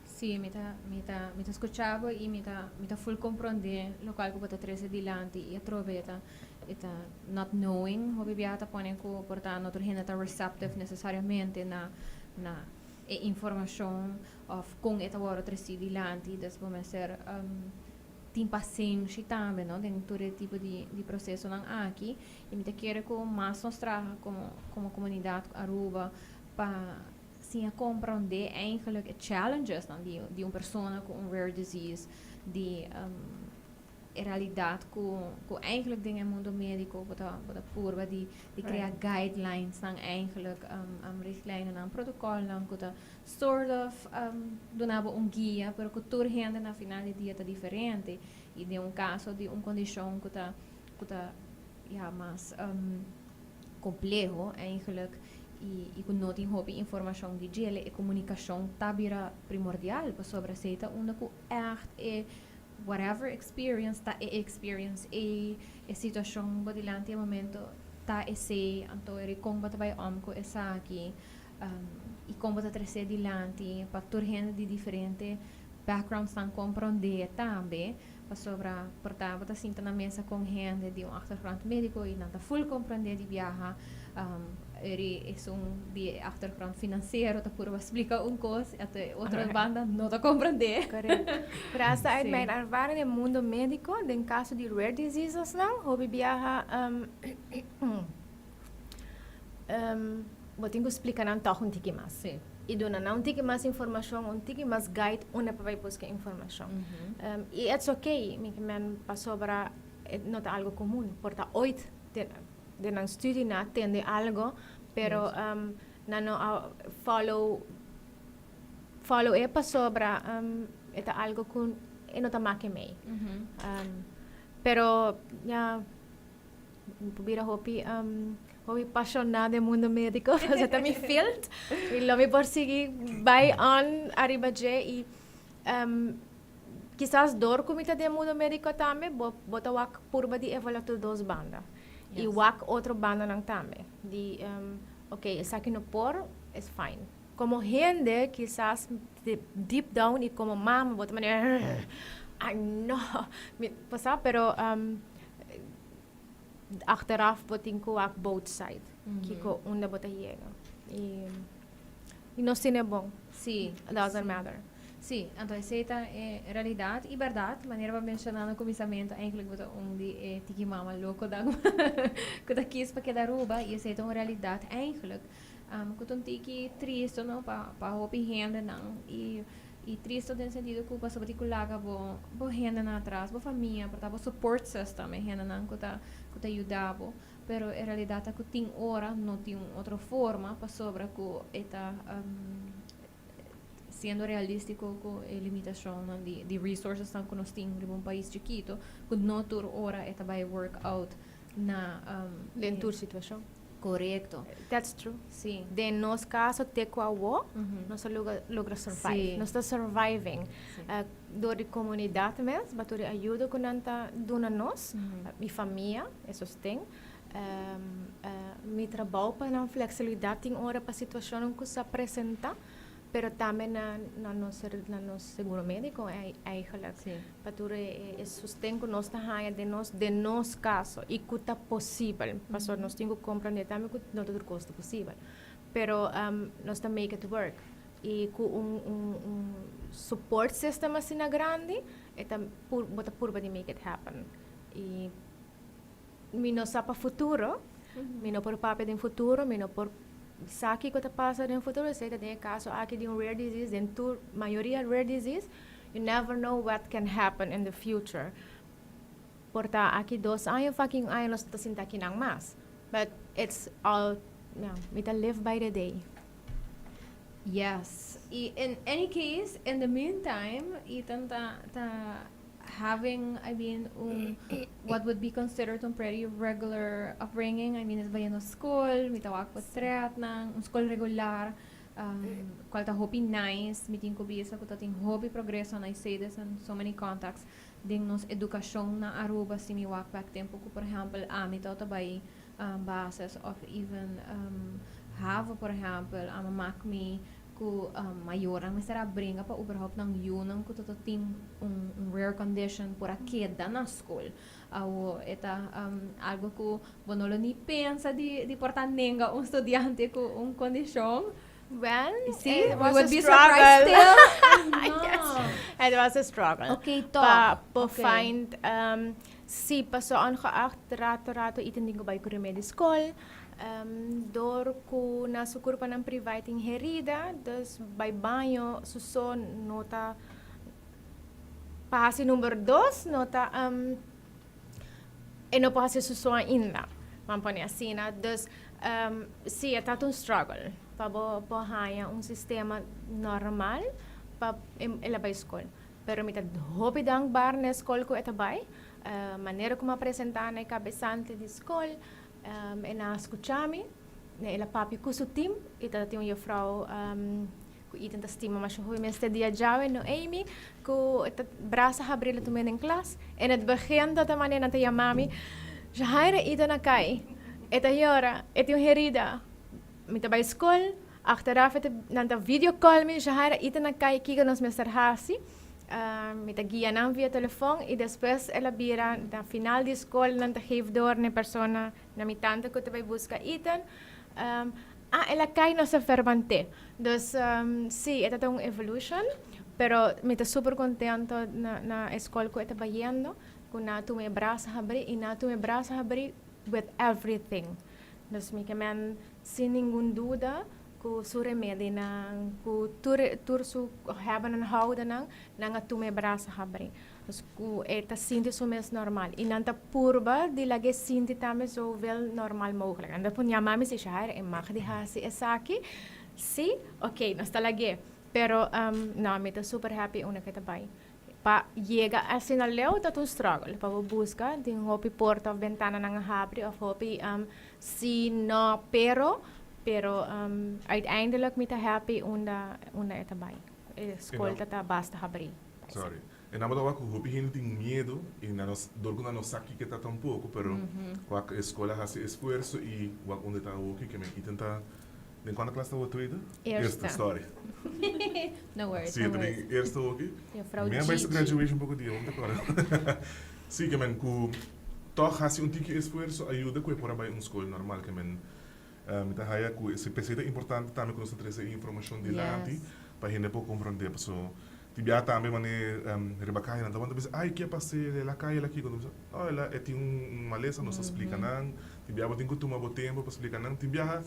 Sí, mi ta, mi ta, mi ta scucha bo y mi ta, mi ta full comprende locual cu bo ta trece dilanti y atrobe e ta, e ta not knowing hopi biaha ta pone cu por ta no tur hende ta receptive necesariamente na, na e informacion of con e ta worde treci dilanti. Dus bo mester tin pasenshi tambe, no, den tur e tipo di, di procesonan aki. Y mi ta kere cu mas nos traha como, como comunidad Aruba pa siña comprende eigenlijk e challenges nan di, di un persona cu un rare disease, di e realidad cu, cu eigenlijk den e mundo medico bo ta, bo ta purba di, di crea guidelines nan eigenlijk, richtlijnen, protocolnan cu ta sort of duna bo un guia, pero cu tur hende na final di dia ta diferente y den un caso di un condicion cu ta, cu ta, ja, mas compleho eigenlijk y, y cu no tin hopi informacion di djele, e comunicacion ta bira primordial pasobra esey ta unda cu echt e whatever experience ta e experience ey, e situacion bo dilanti e momento ta esey, anto e con bo ta bay om cu esaki y con bo ta trece dilanti pa tur hende di diferente. backgroundsnan komprondé tambe, pasobra por ta bo ta sinta na mesa kon hende di un achtergrond médiko i nan ta full komprondé di biaha, eri esun di e achtergrond finansiero ta purba splika un kos i e otro banda no ta komprondé. Correcto. Pero hasta uit mijn ervaring den mundo médiko, den kaso di rare diseasesnan, hopi biaha bo tin ku splika nan tòg un tiki mas. I duna nan un tiki mas informashon, un tiki mas guide unda pa bai buska informashon. I it's okay, mi ke men pasobra e no ta algo komun. Por ta oit den nan studie nan a tende algo, pero nan no a follow follow e pasobra e ta algo ku e no ta make mei. Pero ya. Mi por bira hopi hopi pashoná den mundo médiko, pasobra ta mi field. I lo mi por sigui bai on ariba dje i kisas dor ku mi ta den mundo médiko tambe bo bo ta wak purba di evaluá tur dos banda. I wak otro bandanan tambe di ok esaki no por es fine. Komo hende kisas deep down i komo mama bo ta manera ai no mi bo sa pero achteraf bo tin ku wak both side kiko unda bo ta yega i nos tene bon doesn't matter. Sí, anto esei ta e realidad y berdad, manera bo a menciona na cuminsamentu eigenlijk bo ta un di e tiki mama loconan cu ta kies pa keda Aruba y esei ta un realidad eigenlijk. Cu ta un tiki tristo no pa pa hopi hendenan y y tristo den sentido cu pasobra di cu laga bo bo hendenan atras, bo famia, por ta bo support system, e hendenan cu ta cu ta yuda bo, pero e realidad ta cu tin ora no tin un otro forma pasobra cu e ta siendo realistico cu e limitacionnan di di resourcesnan cu nos tin riba un pais chikito cu no tur ora e ta bay work out na. Den tur situacion. Korekto. That's true. Sí. Den nos kaso te ku awo, nos a logra logra survive. Nos ta surviving. Dor di komunidat mes, bato di ayuda ku nan ta duna nos, mi famia, e sosten, mi trabou pa nan fleksibilidat tin ora pa situashonnan ku sa presentá. Pero tambe na na nos na nos seguro medico eigenlijk. Sí. Pa tur e e sosten ku nos ta haña den nos den nos kaso i ku ta posibel. Pasobra nos tin ku komprende tambe ku no ta tur kos ta posibel. Pero nos ta make it work. I ku un un un support system asina grandi e ta pur bo ta purba di make it happen. I Mi no sa pa futuro, mi no por papia den futuro, mi no por sa kiko ta pasa den futuro, esei ta den e kaso aki di un rare disease, den tur mayoria rare disease, you never know what can happen in the future. Por ta aki dos aña of aki un aña nos no ta sinta akinan mas, but it's all, ya, mi ta live by the day. Yes, y in any case, in the meantime, Ethan ta ta having, I mean, un what would be considered un pretty regular upbringing. I mean, es bayendo school, mi ta wak portretnan, un school regular, cual ta hopi nice. Mi tin cu bisa cu ta tin hopi progreso and I say this in so many contexts den nos educacion na Aruba si mi wak bek tempo cu por ehempel ami tabata bay basis of even havo por ehempel a mak mi ku mayornan mester a bringa pa uberhaupt nan yunan ku ta ta tin un rare condition por a keda na skol. Awo e ta algo ku bo no lo ni pensa di di por ta nenga un studiante ku un kondishon. Well, Si, it we was would a be struggle. surprised still. Yes. No. It was a struggle. Okay, toch. Pa por Okay. find um, si paso ongeacht rato rato Ethan tin ku bai ku remedi skol. Dor ku na su kurpanan privá e tin herida, dus bai baño su so no ta pa hasi number dos, no ta e no por hasi su so ainda, ban pone asina. Dus si e tabata un struggle pa bo por haña un sistema normal pa el a bai skol. Pero mi ta hopi dankbaar na e skol ku e ta bai, manera ku mi a presentá na e kabesante di skol, E nan a skucha mi, el a papia ku su tim i ta tin un jufrou ku Ethan ta stima masha hopi mester dia djawe, Noemi, ku ta brasa habri el tum'é den klas. En het begin ta ta manera nan ta yama mi, Jahaira, Ethan a kai, e ta yora, e tin un herida. Mi ta bai skol, achteraf e ta nan ta video call mi, Jahaira, Ethan a kai, kiko nos mester hasi? Mi ta guia nan via telefon y despues el a bira na final di scol nan ta geef door na e persona, na mi tanta cu ta bay busca Ethan. Ah, el a cay nos a verbant'é. Dus si, e ta ta un evolution, pero mi ta super contento na na e scol cu e ta bayendo, cu nan a tuma e brasa habri y nan a tuma e brasa habri with everything. Dus mi ke men sin ningun duda Ku su remedinan, ku tur tur su hebben en houdennan, nan a tuma e brasa habri. Dus ku e ta sinti su mes normal. I nan ta purba di lag'é sinti tambe zoveel normal mogelijk. Nan ta pon yama mi si, Shahaira, e mag di hasi esaki? Si? Oké, nos ta lag'é. Pero, no, mi ta super happy unda ku e ta bai. Pa yega asina leu ta un struggle. Pa bo buska, tin hopi porta of bentananan a habri of hopi si, no, pero, pero uiteindelijk mi ta happy unda unda e ta bai. E skol ta ta basta habri. Sorry. E nan bo ta wak ku hopi hende tin miedu i nan no dor ku nan no sa kiko ta tampoko pero wak e skol a hasi esfuerso i wak unda e ta awoki ke men Ethan ta Den cuanto klas ta bo tweede? Eerste. Sorry. No worries, Sí, no ta worries. den eerste hoki. Juffrouw Mi a bai su Gigi. graduation poco dia, bo ta corda. Sí, ke men ku toch hasi un tiki esfuerso a yuda ku e por a bai un skol normal. Ke men mi ta haya ku esei p'esei ta importante tambe ku nos ta trese e informashon dilanti Yes. pa hende por komprondé. Paso tin bia tambe mane riba kaya nan ta wanta bisa, ay ke pas'é, el a kai, el a kiko. Nan ta bisa, no, el a e tin un malesa, nos ta splika nan. Tin biaha bo tin ku tuma bo tempu pa splika nan. Tin biaha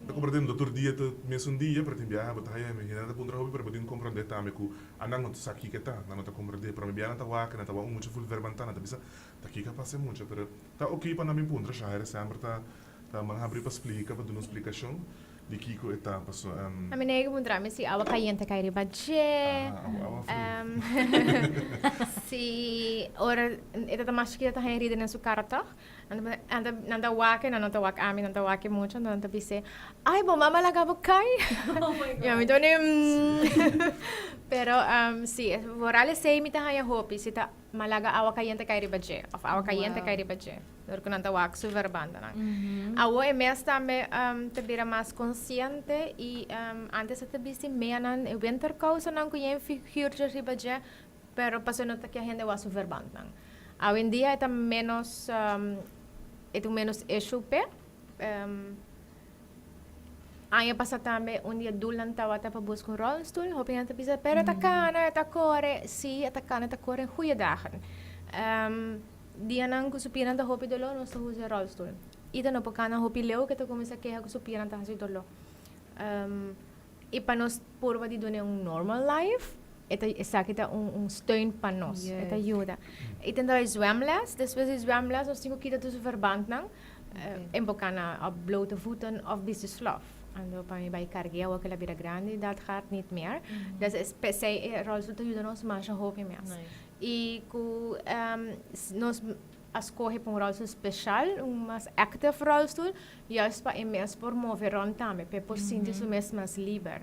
ta komprondé no tur dia ta mesun dia, pero tin biaha bo ta haya hende ta puntra hopi, pero bo tin ku komprondé tambe ku a nan no ta sa kiko ta, nan no ta komprondé. Prome biaha nan ta wak, nan ta wak un mucha ful verbantá, nan ta bisa ta kiko a pasa e mucha, pero ta oké pa nan bin puntra. Shahira semper ta ta man habri pa splika, pa duna un splikashon di kiko e ta, paso. A mi nega puntra mi si awa kayente kai riba dje. Aha, awa friu. Si ora e ta ta mas chikito ta haña herida den su kara tòg. Nan ta wak e, nan no ta wak ami, nan ta wak e mucha, anto nan ta bis'é, Ay, bo mama laga bo kai? I ami ta pone, Mmm. Pero si, vooral esei mi ta haña hopi, si ta mi a laga awa kayente kai riba dje, òf awa kayente kai riba dje, dor ku nan ta wak su verbandanan. Awor e mes tambe ta bira mas konsiente i antes e ta bisti meanan, e winterkousennan ku yen figuurtjes riba dje, Pero pasobra no ta ke hende wak su verbandnan. Awendia e ta menos, e ta un menos issue p'e. Aña pasa tambe un di e doelnan tabata pa buska un rolstoel. Hopi hende ta bisa, pero e ta kana, e ta kore. Si, e ta kana, e ta kore en goeie dagen. Dianan ku su pianan ta hopi doló, nos ta usa e rolstoel. I ta no por kana hopi leu ke ta kuminsá keha ku su pianan ta hasi doló. I pa nos purba di dun'e un normal life, e ta esaki ta un un steun pa nos. E ta yuda. I ta entra zwemles, despues di zwemles nos tin ku kita tur su verbandnan, enboká na op blote voeten of bisti slof. Anto pa mi bai karg'é awor ku el a bira grandi, dat gaat niet meer. Dus p'esei e rolstoel ta yuda nos masha hopi mes. I ku nos a skohe pa un rolstoel special, un mas active rolstoel, juist pa e mes por move rond tambe, pa e por sinti su mes mas liber.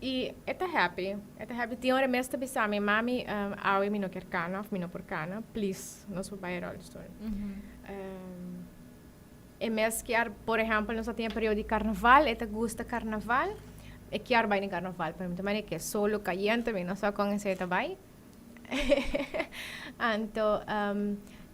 I e ta happy, e ta happy. Tin ora e mes ta bisa mi, Mami, awe mi no kier cana of mi no por cana, please, nos por bai e rolstoel. E mes kier, por ehempel, nos a tin e periodo di carnaval, e ta gusta carnaval, e kier bai na carnaval, pero mi ta manda ke solo cayente, mi no sa con esey ta bai. Anto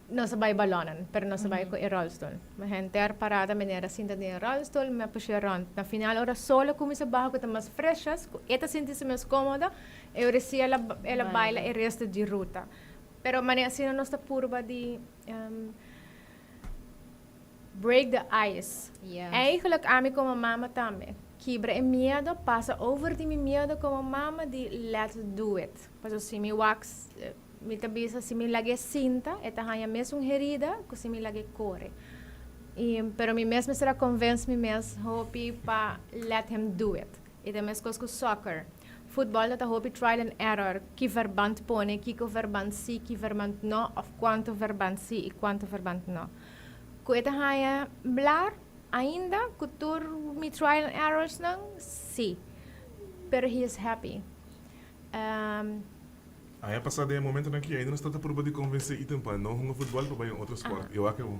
nos a bai balonan, pero nos a bai ku e rolstoel. Mi henter parada manera sinta den e rolstoel, mi a push'é rond. Na final ora solo kuminsá baha ku ta mas freshes, ku e ta sinti su mes kómodo, e ora sí el a el a baila e resto di ruta. Pero manera asina nos ta purba di break the ice. Eigenlijk ami komo mama tambe. Kibra e miedo, pasa over di mi miedo komo mama di let's do it. Pasobra si mi wak, mi ta bisa si mi lag'é sinta e ta haña mesun herida ku si mi lag'é kore. I pero mi mes mester a convince mi mes hopi pa let him do it. I ta meskos ku soccer. Futbòl no ta hopi trial and error, ki verband pone, kiko verband si, ki verband no, òf kuantu verband si i kuantu verband no. Ku e ta haña blar ainda ku tur mi trial and errorsnan? Sí. Pero he is happy. Aña pasá den e momentonan aki ainda nos tabata purba di konvensé Ethan pa no hunga futbòl pa bai un otro spòrt. I wak e Wow,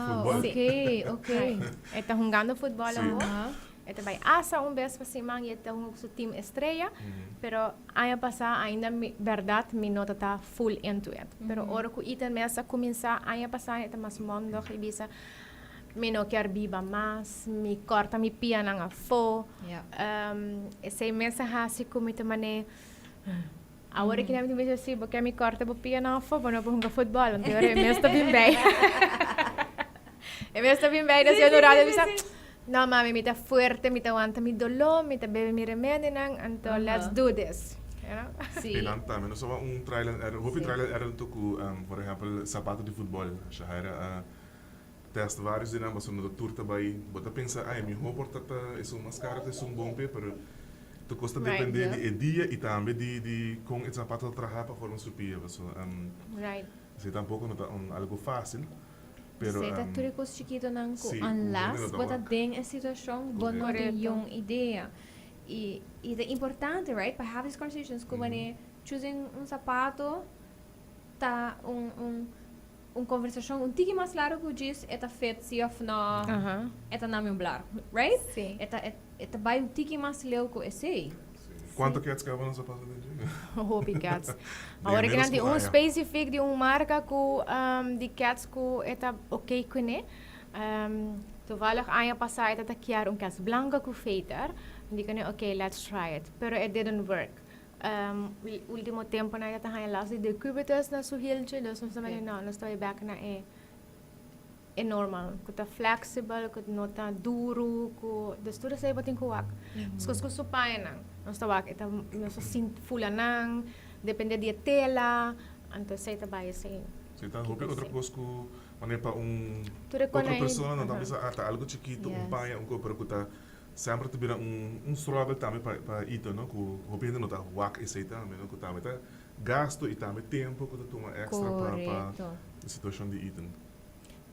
futbòl. oké, oké. E ta hungando futbòl awor. E ta bai asa un bes pa siman y e ta hunga cu su team Estrella. Pero aña pasa ainda mi berdad mi no ta ta full into it. Pero ora cu Ethan mes a cuminsa aña pasa e ta mas mondig y bisa mi no kier biba mas, mi corta mi pianan afo. Esey mes a haci cu mi ta mane awor aki nan mi ta bisa si bo kier mi corta bo pianan afo bo no por hunga futbol anto e mes ta bin bay. E mes ta bin bay na cierto rato y bisa No mami, mi ta fuerte, mi ta wanta mi doló, mi ta bebe mi remedinan, anto let's do this. You know? Sí. Y nan tambe no soba un trial and error, hopi trial and error anto cu, por ehempel, zapato di futbol. Shahaira a test varios di nan pasobra no ta tur ta bay, bo ta pensa, ay, miho por ta ta esun mas caro ta esun bon p'e, pero tur cos ta depende di e dia y tambe di di con e zapato ta traha pa forma su pia, pasobra esey tampoco no ta un algo facil. Pero, Esei ta tur e kos chikitonan ku unless bo ta den e situashon bo no tin yun idea. I i ta importante right pa have these conversations ku wanneer choosing un sapato ta un un un konversashon un tiki mas largu ku djis e ta fit si òf no e ta na mi un blar right? E ta e ta bai un tiki mas leu ku esei. Cuanto cats caba nos a pasa den dje? Hopi cats. Awor ki nan tin un specific di un marca cu di cats cu e ta ok cune. Toevallig aña pasa e ta kier un cats blanco cu veter. Mi di cune ok let's try it. Pero it didn't work. Ultimo temponan e ta haña last di decubitus na su hieltje dus nos ta mende no nos ta bay bek na e e normal, ku ta flexible, ku no ta duru, ku dus tur esei bo tin ku wak. Meskos ku su pañanan, nos ta wak e ta nos ta sinti fula nan, depende di e tela, anto esei ta bai esei. Si ta hopi otro kos ku manera pa un otro persona nan ta bisa ah ta algo chikitu, un paña, un kos, pero ku ta semper ta bira un un struggle tambe pa pa ito no, ku hopi hende no ta wak esei tambe no, ku tambe ta gasto i tambe tempo ku ta tuma extra pa pa e situashon di Ethan.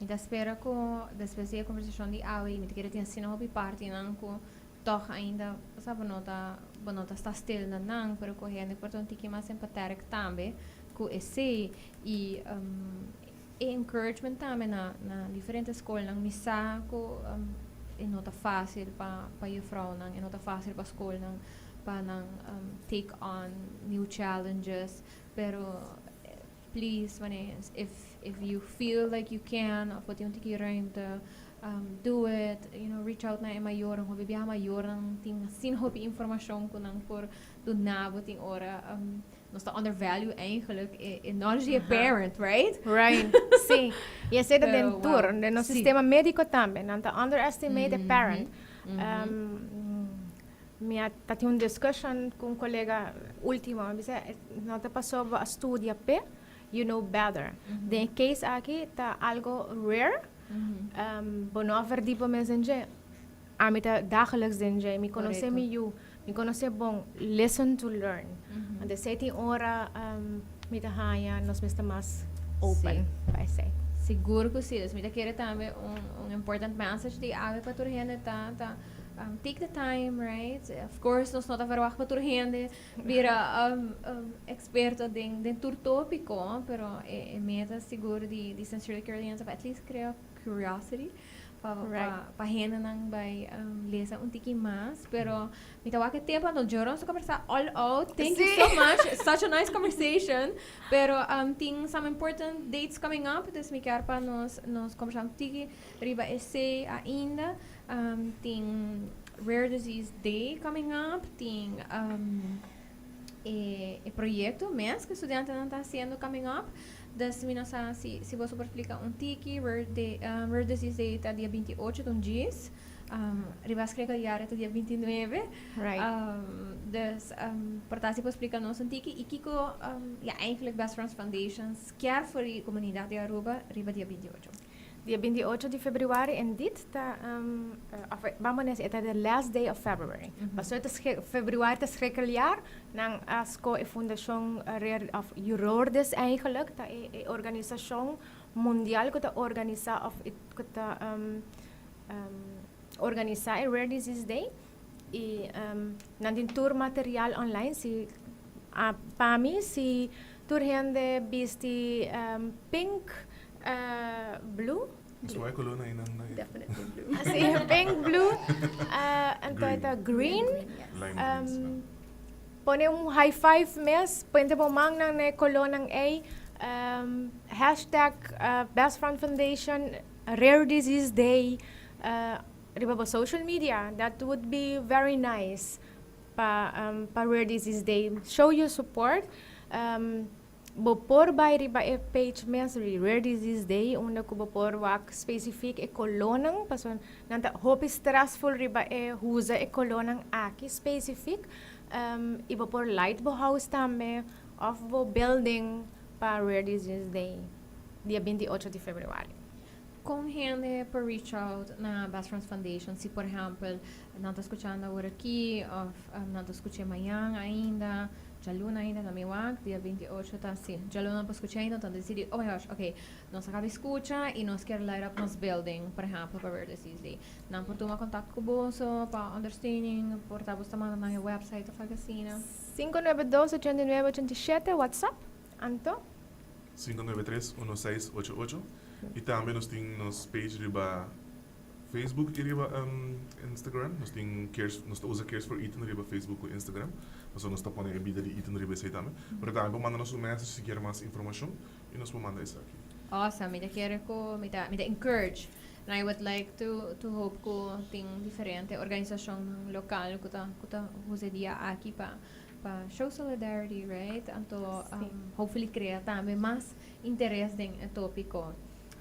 Mi ta spera ku despues di e kombersashon di awe i mi ta kere tin asina hopi partinan ku tòg ainda sa bo no ta bo no ta sta stil na nan pero ku hende por ta un tiki mas empathetic tambe ku esei i e encouragement tambe na na diferente skolnan mi sa ku e no ta fásil pa pa jufrounan e no ta fásil pa skolnan pa nan take on new challenges pero Please wanneer if if you feel like you can of bo tin un tiki ruimte um do it you know reach out na e mayornan hopi biaha mayornan tin asina hopi informacion cu nan por duna bo tin ora um nos ta undervalue eigenlijk e e knowledge di e parent right? Right, si. Y esey ta den Pero tur, wow, den nos si. sistema medico tambe. Nan ta underestimate e parent. Um, Mi a ta tin un discussion cu un colega ultimo, mi bisa no ta paso bo a studia p'e, you know better. Den e case aki ta algo rare, bo no a verdi bo mes den dje. Ami ta dagelijks den dje, mi conoce mi yu, mi conoce bon, listen to learn. Anto esey tin ora mi ta haña nos mes ta mas open pa esey. Sigur cu si, dus mi ta kere tambe un important message di awe pa tur hende ta ta. Take the time, right? Of course, nos no ta verwacht pa tur hende bira experto den den tur topico, pero e e meta sigur di di Sincerely Carolian ta pa at least crea curiosity pa pa pa hendenan bai lesa un tiki mas, pero mi ta wak e tempo anto Joron nos a conversa all out, thank you so much, such a nice conversation, pero tin some important dates coming up, dus mi kier pa nos nos conversa un tiki riba esey ainda. Tin Rare Disease Day coming up, tin e e proyecto mes cu studiantenan ta haciendo coming up. Dus mi no sa si si boso por splica un tiki, Rare Day Rare Disease Day ta dia 28 ta un djis. Riba schrikkeljaar ta dia 29. Right. Dus por ta si por splica nos un tiki y kico ya eigenlijk Best Friends Foundations kier for e comunidad di Aruba riba dia 28. Dia 28 di februari indeed ta of ban pone así e ta the last day of February. Pasobra e ta februari ta schrikkeljaar, nan a sco e fundacion Rare of Eurordes eigenlijk ta e e organisacion mundial cu ta organisa of cu ta organisa e Rare Disease Day y nan tin tur material online si pa mi si tur hende bisti pink blue. Nos wou e color na einan. Definitely blue. Si, pink, blue. Anto Green. Ta green. Lime green. Pone un high five mes, pone bo man nan na e colornan ey. #BestFriendFoundation, Rare Disease Day, riba bo social media. That would be very nice pa Rare Disease Day. Show your support. Bo por bay riba e page mes Rare Disease Day, unda cu bo por wak specific e colornan, paso nan ta hopi stressful riba e usa e colornan aki specific. Y bo por light bo house tambe of bo building pa Rare Disease Day, dia 28 di februari. Con hende por reach out na Best Friends Foundation si, por ehempel, nan ta scuchando awor aki of nan ta scucha mañan ainda, djaluna ainda na mi wak, dia 28 ta si, djaluna por scucha ainda, anto decidi, "Oh my gosh, okay, nos a caba scucha y nos kier light up nos building, por ehempel, pa Rare Disease Day." Nan por tuma contacto cu boso pa understanding, por ta boso ta manda nan e website of algo asina? 592 89 87 WhatsApp, anto 593 1688 y tambe nos tin nos page riba Facebook y riba Instagram. Nos tin Cares, nos usa Cares for Ethan riba Facebook y Instagram. Nos ta pone e bida di Ethan riba esey tambe. Pero tambe por manda nos un message si kier mas informacion y nos por manda esaki. Awesome. Mi ta kier cu mi ta encourage. And I would like to hope cu tin diferente organisacion local cu ta usa dia aki pa show solidarity, right? Anto hopefully crea tambe mas interes den e topico.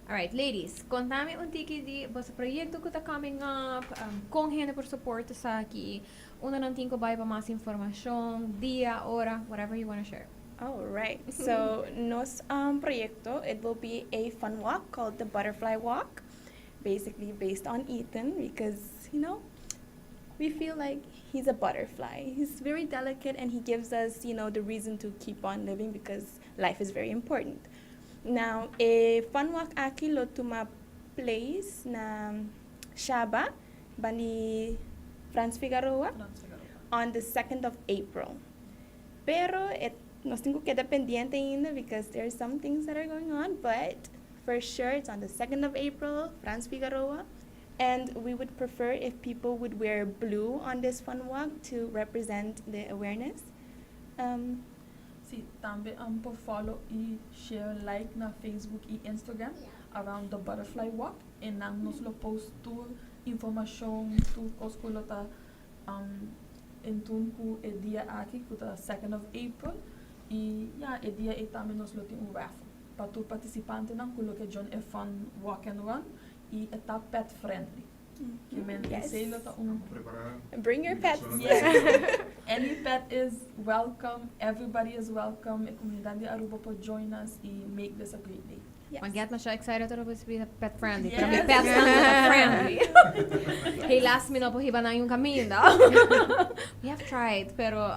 Alright, ladies, conta mi un tiki di boso proyecto cu ta coming up, con hende por support esaki, unda nan tin cu bay pa mas informacion, dia, ora, whatever you want to share. All right. So, nos proyecto, it will be a fun walk called the Butterfly Walk, basically based on Ethan because we feel like he's a butterfly. He's very delicate and he gives us the reason to keep on living because life is very important. Now, e fun walk aki lo tuma place na Shaba, band'i Frans Figueroa, Frans Figueroa. On the 2nd of April. Pero nos tin cu keda pendiente ainda because there are some things that are going on, but for sure it's on the 2nd of April, Frans Figueroa. And we would prefer if people would wear blue on this fun walk to represent the awareness. Si, tambe por follow y share, like na Facebook y Instagram around the Butterfly Walk. Y nan nos lo post tur informacion, tur cos cu lo ta entorno cu e dia aki, cu ta 2nd of April. Y ja, e dia ey tambe nos lo tin un raffle pa tur participantenan cu lo ke join e fun walk and run y ta pet friendly. Kiermen esey lo ta un Prepara. Bring your pets. Yes. Any pet is welcome. Everybody is welcome. E comunidad di Aruba por join us y make this a great day. Yes. Mi get masha excited ora bo bisa pet friendly. Pero mi pets no pet friendly. Helaas mi no por hiba nan un caminda. We have tried, pero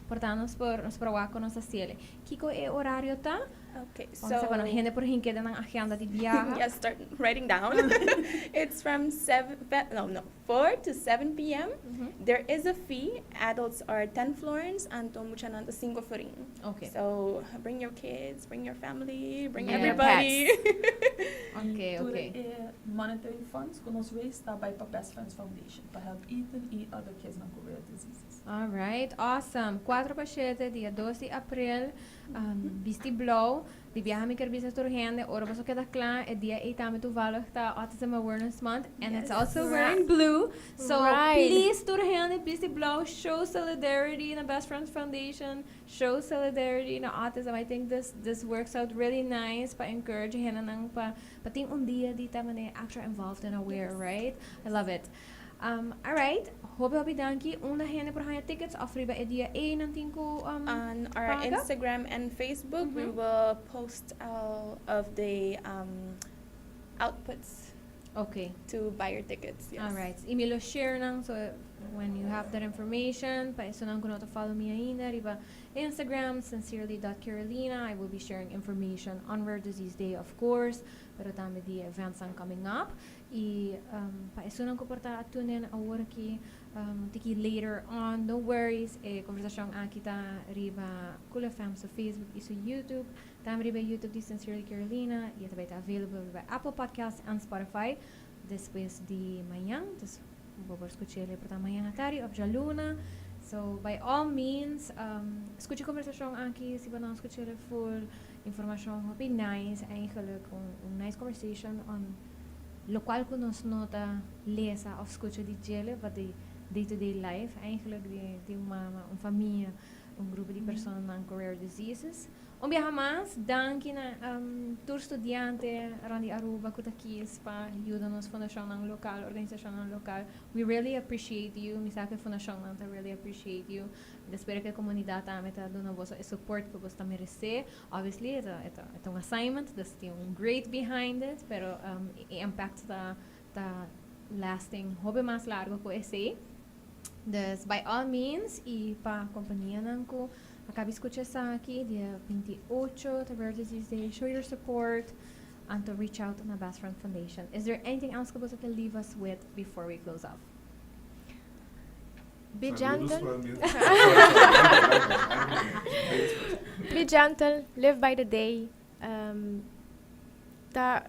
por ta nos por wak con nos haci'e. Kico e horario ta? Okay, so so pa hende por hink'e den agenda di biaha. Yes, start writing down. It's from 7, no, 4 to 7 p.m. There is a fee. Adults are 10 florins and muchanan ta 5 florin. So bring your kids, bring your family, bring And your everybody. Tur e monetary funds cu nos raise ta bay pa Best Friends Foundation pa help Ethan y other kids na rare diseases. All right, awesome. 4 pa 7, dia 2 di april, bisti blauw. Di biaha mi kier bisa tur hende, ora boso keda cla, e dia ey tambe toevallig ta Autism Awareness Month, and it's also wearing blue. So please, tur hende, bisti blauw, show solidarity na Best Friends Foundation, show solidarity na autism. I think this works out really nice pa encourage hende nan pa tin un dia di ta mane extra involved and aware, right? I love it. All right. Hopi hopi danki. Unda hende por haya tickets of riba e dia ey nan tin cu On our paga? Instagram and Facebook, we will post all of the outputs to buy your tickets. Yes. All right. Y mi lo share nan, so when you have that information, pa esunnan cu no ta follow mi ainda riba Instagram, sincerely.carolina. I will be sharing information on Rare Disease Day, of course, pero tambe the events are coming up. Y pa esunnan cu por ta tune in awor aki, tiki later on, no worries, e conversacion aki ta riba Cool FM su Facebook y su YouTube. Tambe riba YouTube di Sincerely Carolina y tambe ta available riba Apple Podcast and Spotify despues di mañan. Dus Bo por scuch'e por ta mañan atardi of djaluna. So by all means, scucha e conversacion aki si bo no a scuch'e full. Informacion hopi nice eigenlijk, un nice conversation on locual cu nos no ta lesa of scucha di djele, but di day to day life eigenlijk di un mama, un famia, un grupo di personanan cu rare diseases. Un biaha mas, danki na tur studiante rond di Aruba cu ta kies pa yuda nos fundacionnan local, organisacionnan local. We really appreciate you. Mi sa cu e fundacionnan ta really appreciate you. Mi ta spera cu e comunidad tambe ta duna boso e support cu boso ta merece. Obviously, e ta, e ta, e ta un assignment, dus tin un grade behind it, pero e impact ta lasting hopi mas largo cu esey. Dus by all means y pa companianan cu a caba di scucha esaki, dia 28 ta Rare Disease Day, show your support anto reach out na Best Friend Foundation. Is there anything else cu boso ke leave us with before we close off? Be gentle. Be gentle, live by the day. Ta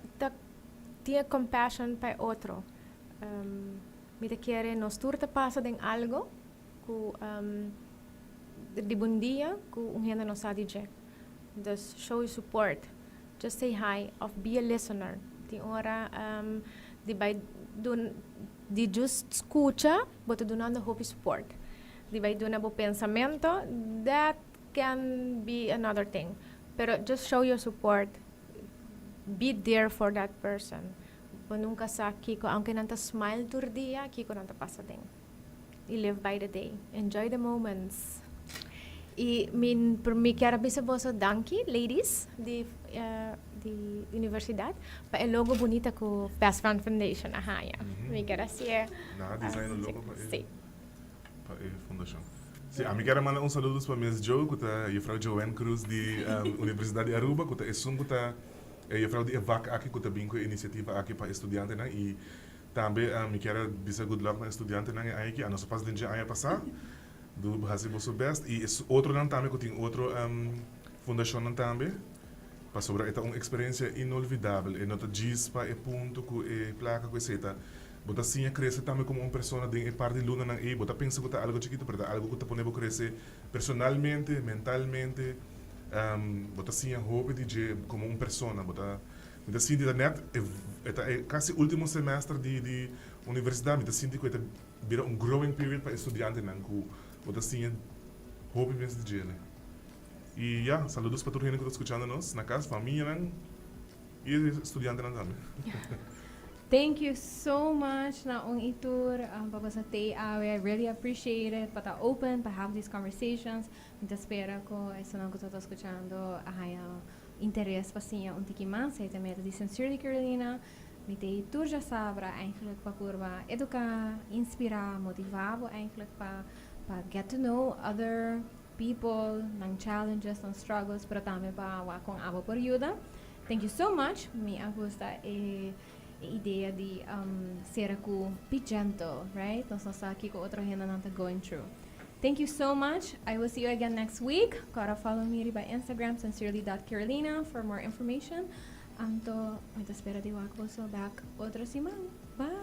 tin e compassion pa e otro. Mi ta kere nos tur ta pasa den algo ku di bon dia ku un hende no sa di dje. Dus show your support. Just say hi of be a listener. Tin ora di bai dun di just skucha bo ta dunando hopi support. Di bai duna bo pensamento that can be another thing. Pero just show your support. Be there for that person. Bo nunca sa kiko, aunke nan ta smile tur dia, kiko nan ta pasa den. Y live by the day. Enjoy the moments. Y mi kier a bisa boso danki, ladies, di universidad, pa e logo bunita cu Best Friend Foundation a haya. Mi kier a haci'e. Nan a design e logo pa e fundacion. Si, ami kier a manda un saludos pa Miss Jo, cu ta juffrouw Joanne Cruz di Universidad di Aruba, cu ta esun cu ta e juffrouw di e vak aki cu ta bin cu e iniciativa aki pa e studiantenan y tambe mi kier a bisa good luck na e studiantenan e aña aki, a nos a pasa den dje aña pasa, do haci boso best y e otronan tambe cu tin otro fundacionnan tambe, pasobra e ta un experiencia inolvidabel, e no ta djis pa e punto cu e placa cu esey ta, bo ta siña crece tambe como un persona den e par di lunanan ey, bo ta pensa cu ta algo chikito pero ta algo cu ta pone bo crece personalmente, mentalmente. Bo ta siña hopi di dje komo un persona. Bo ta, mi ta sinti ta nèt e e ta e kasi último semester di di universidat, mi ta sinti ku e ta bira un growing period pa e studiantenan ku bo ta siña hopi mes di djele. I ya, saludos pa tur hende ku ta skuchando nos na kas, famianan i e studiantenan tambe. Thank you so much na un i tur pa boso tei awe. I really appreciate it pa ta open pa have these conversations. Mi ta spera ku esunnan ku ta skuchando a haña interes pa siña un tiki mas. Esei ta meta di Sincerely Carolina. Mi ta ei tur djasabra eigenlijk pa purba eduká, inspirá, motivá bo eigenlijk pa get to know other people, nan challenges, nan struggles, pero tambe pa wak kon abo por yuda. Thank you so much. Mi a gusta e idea di sera ku be gentle, right? Nos no sa kiko otro hendenan ta going through. Thank you so much. I will see you again next week. Kora follow me riba Instagram sincerely.carolina for more information. Anto, mi ta spera di wak boso back otro siman. Bye!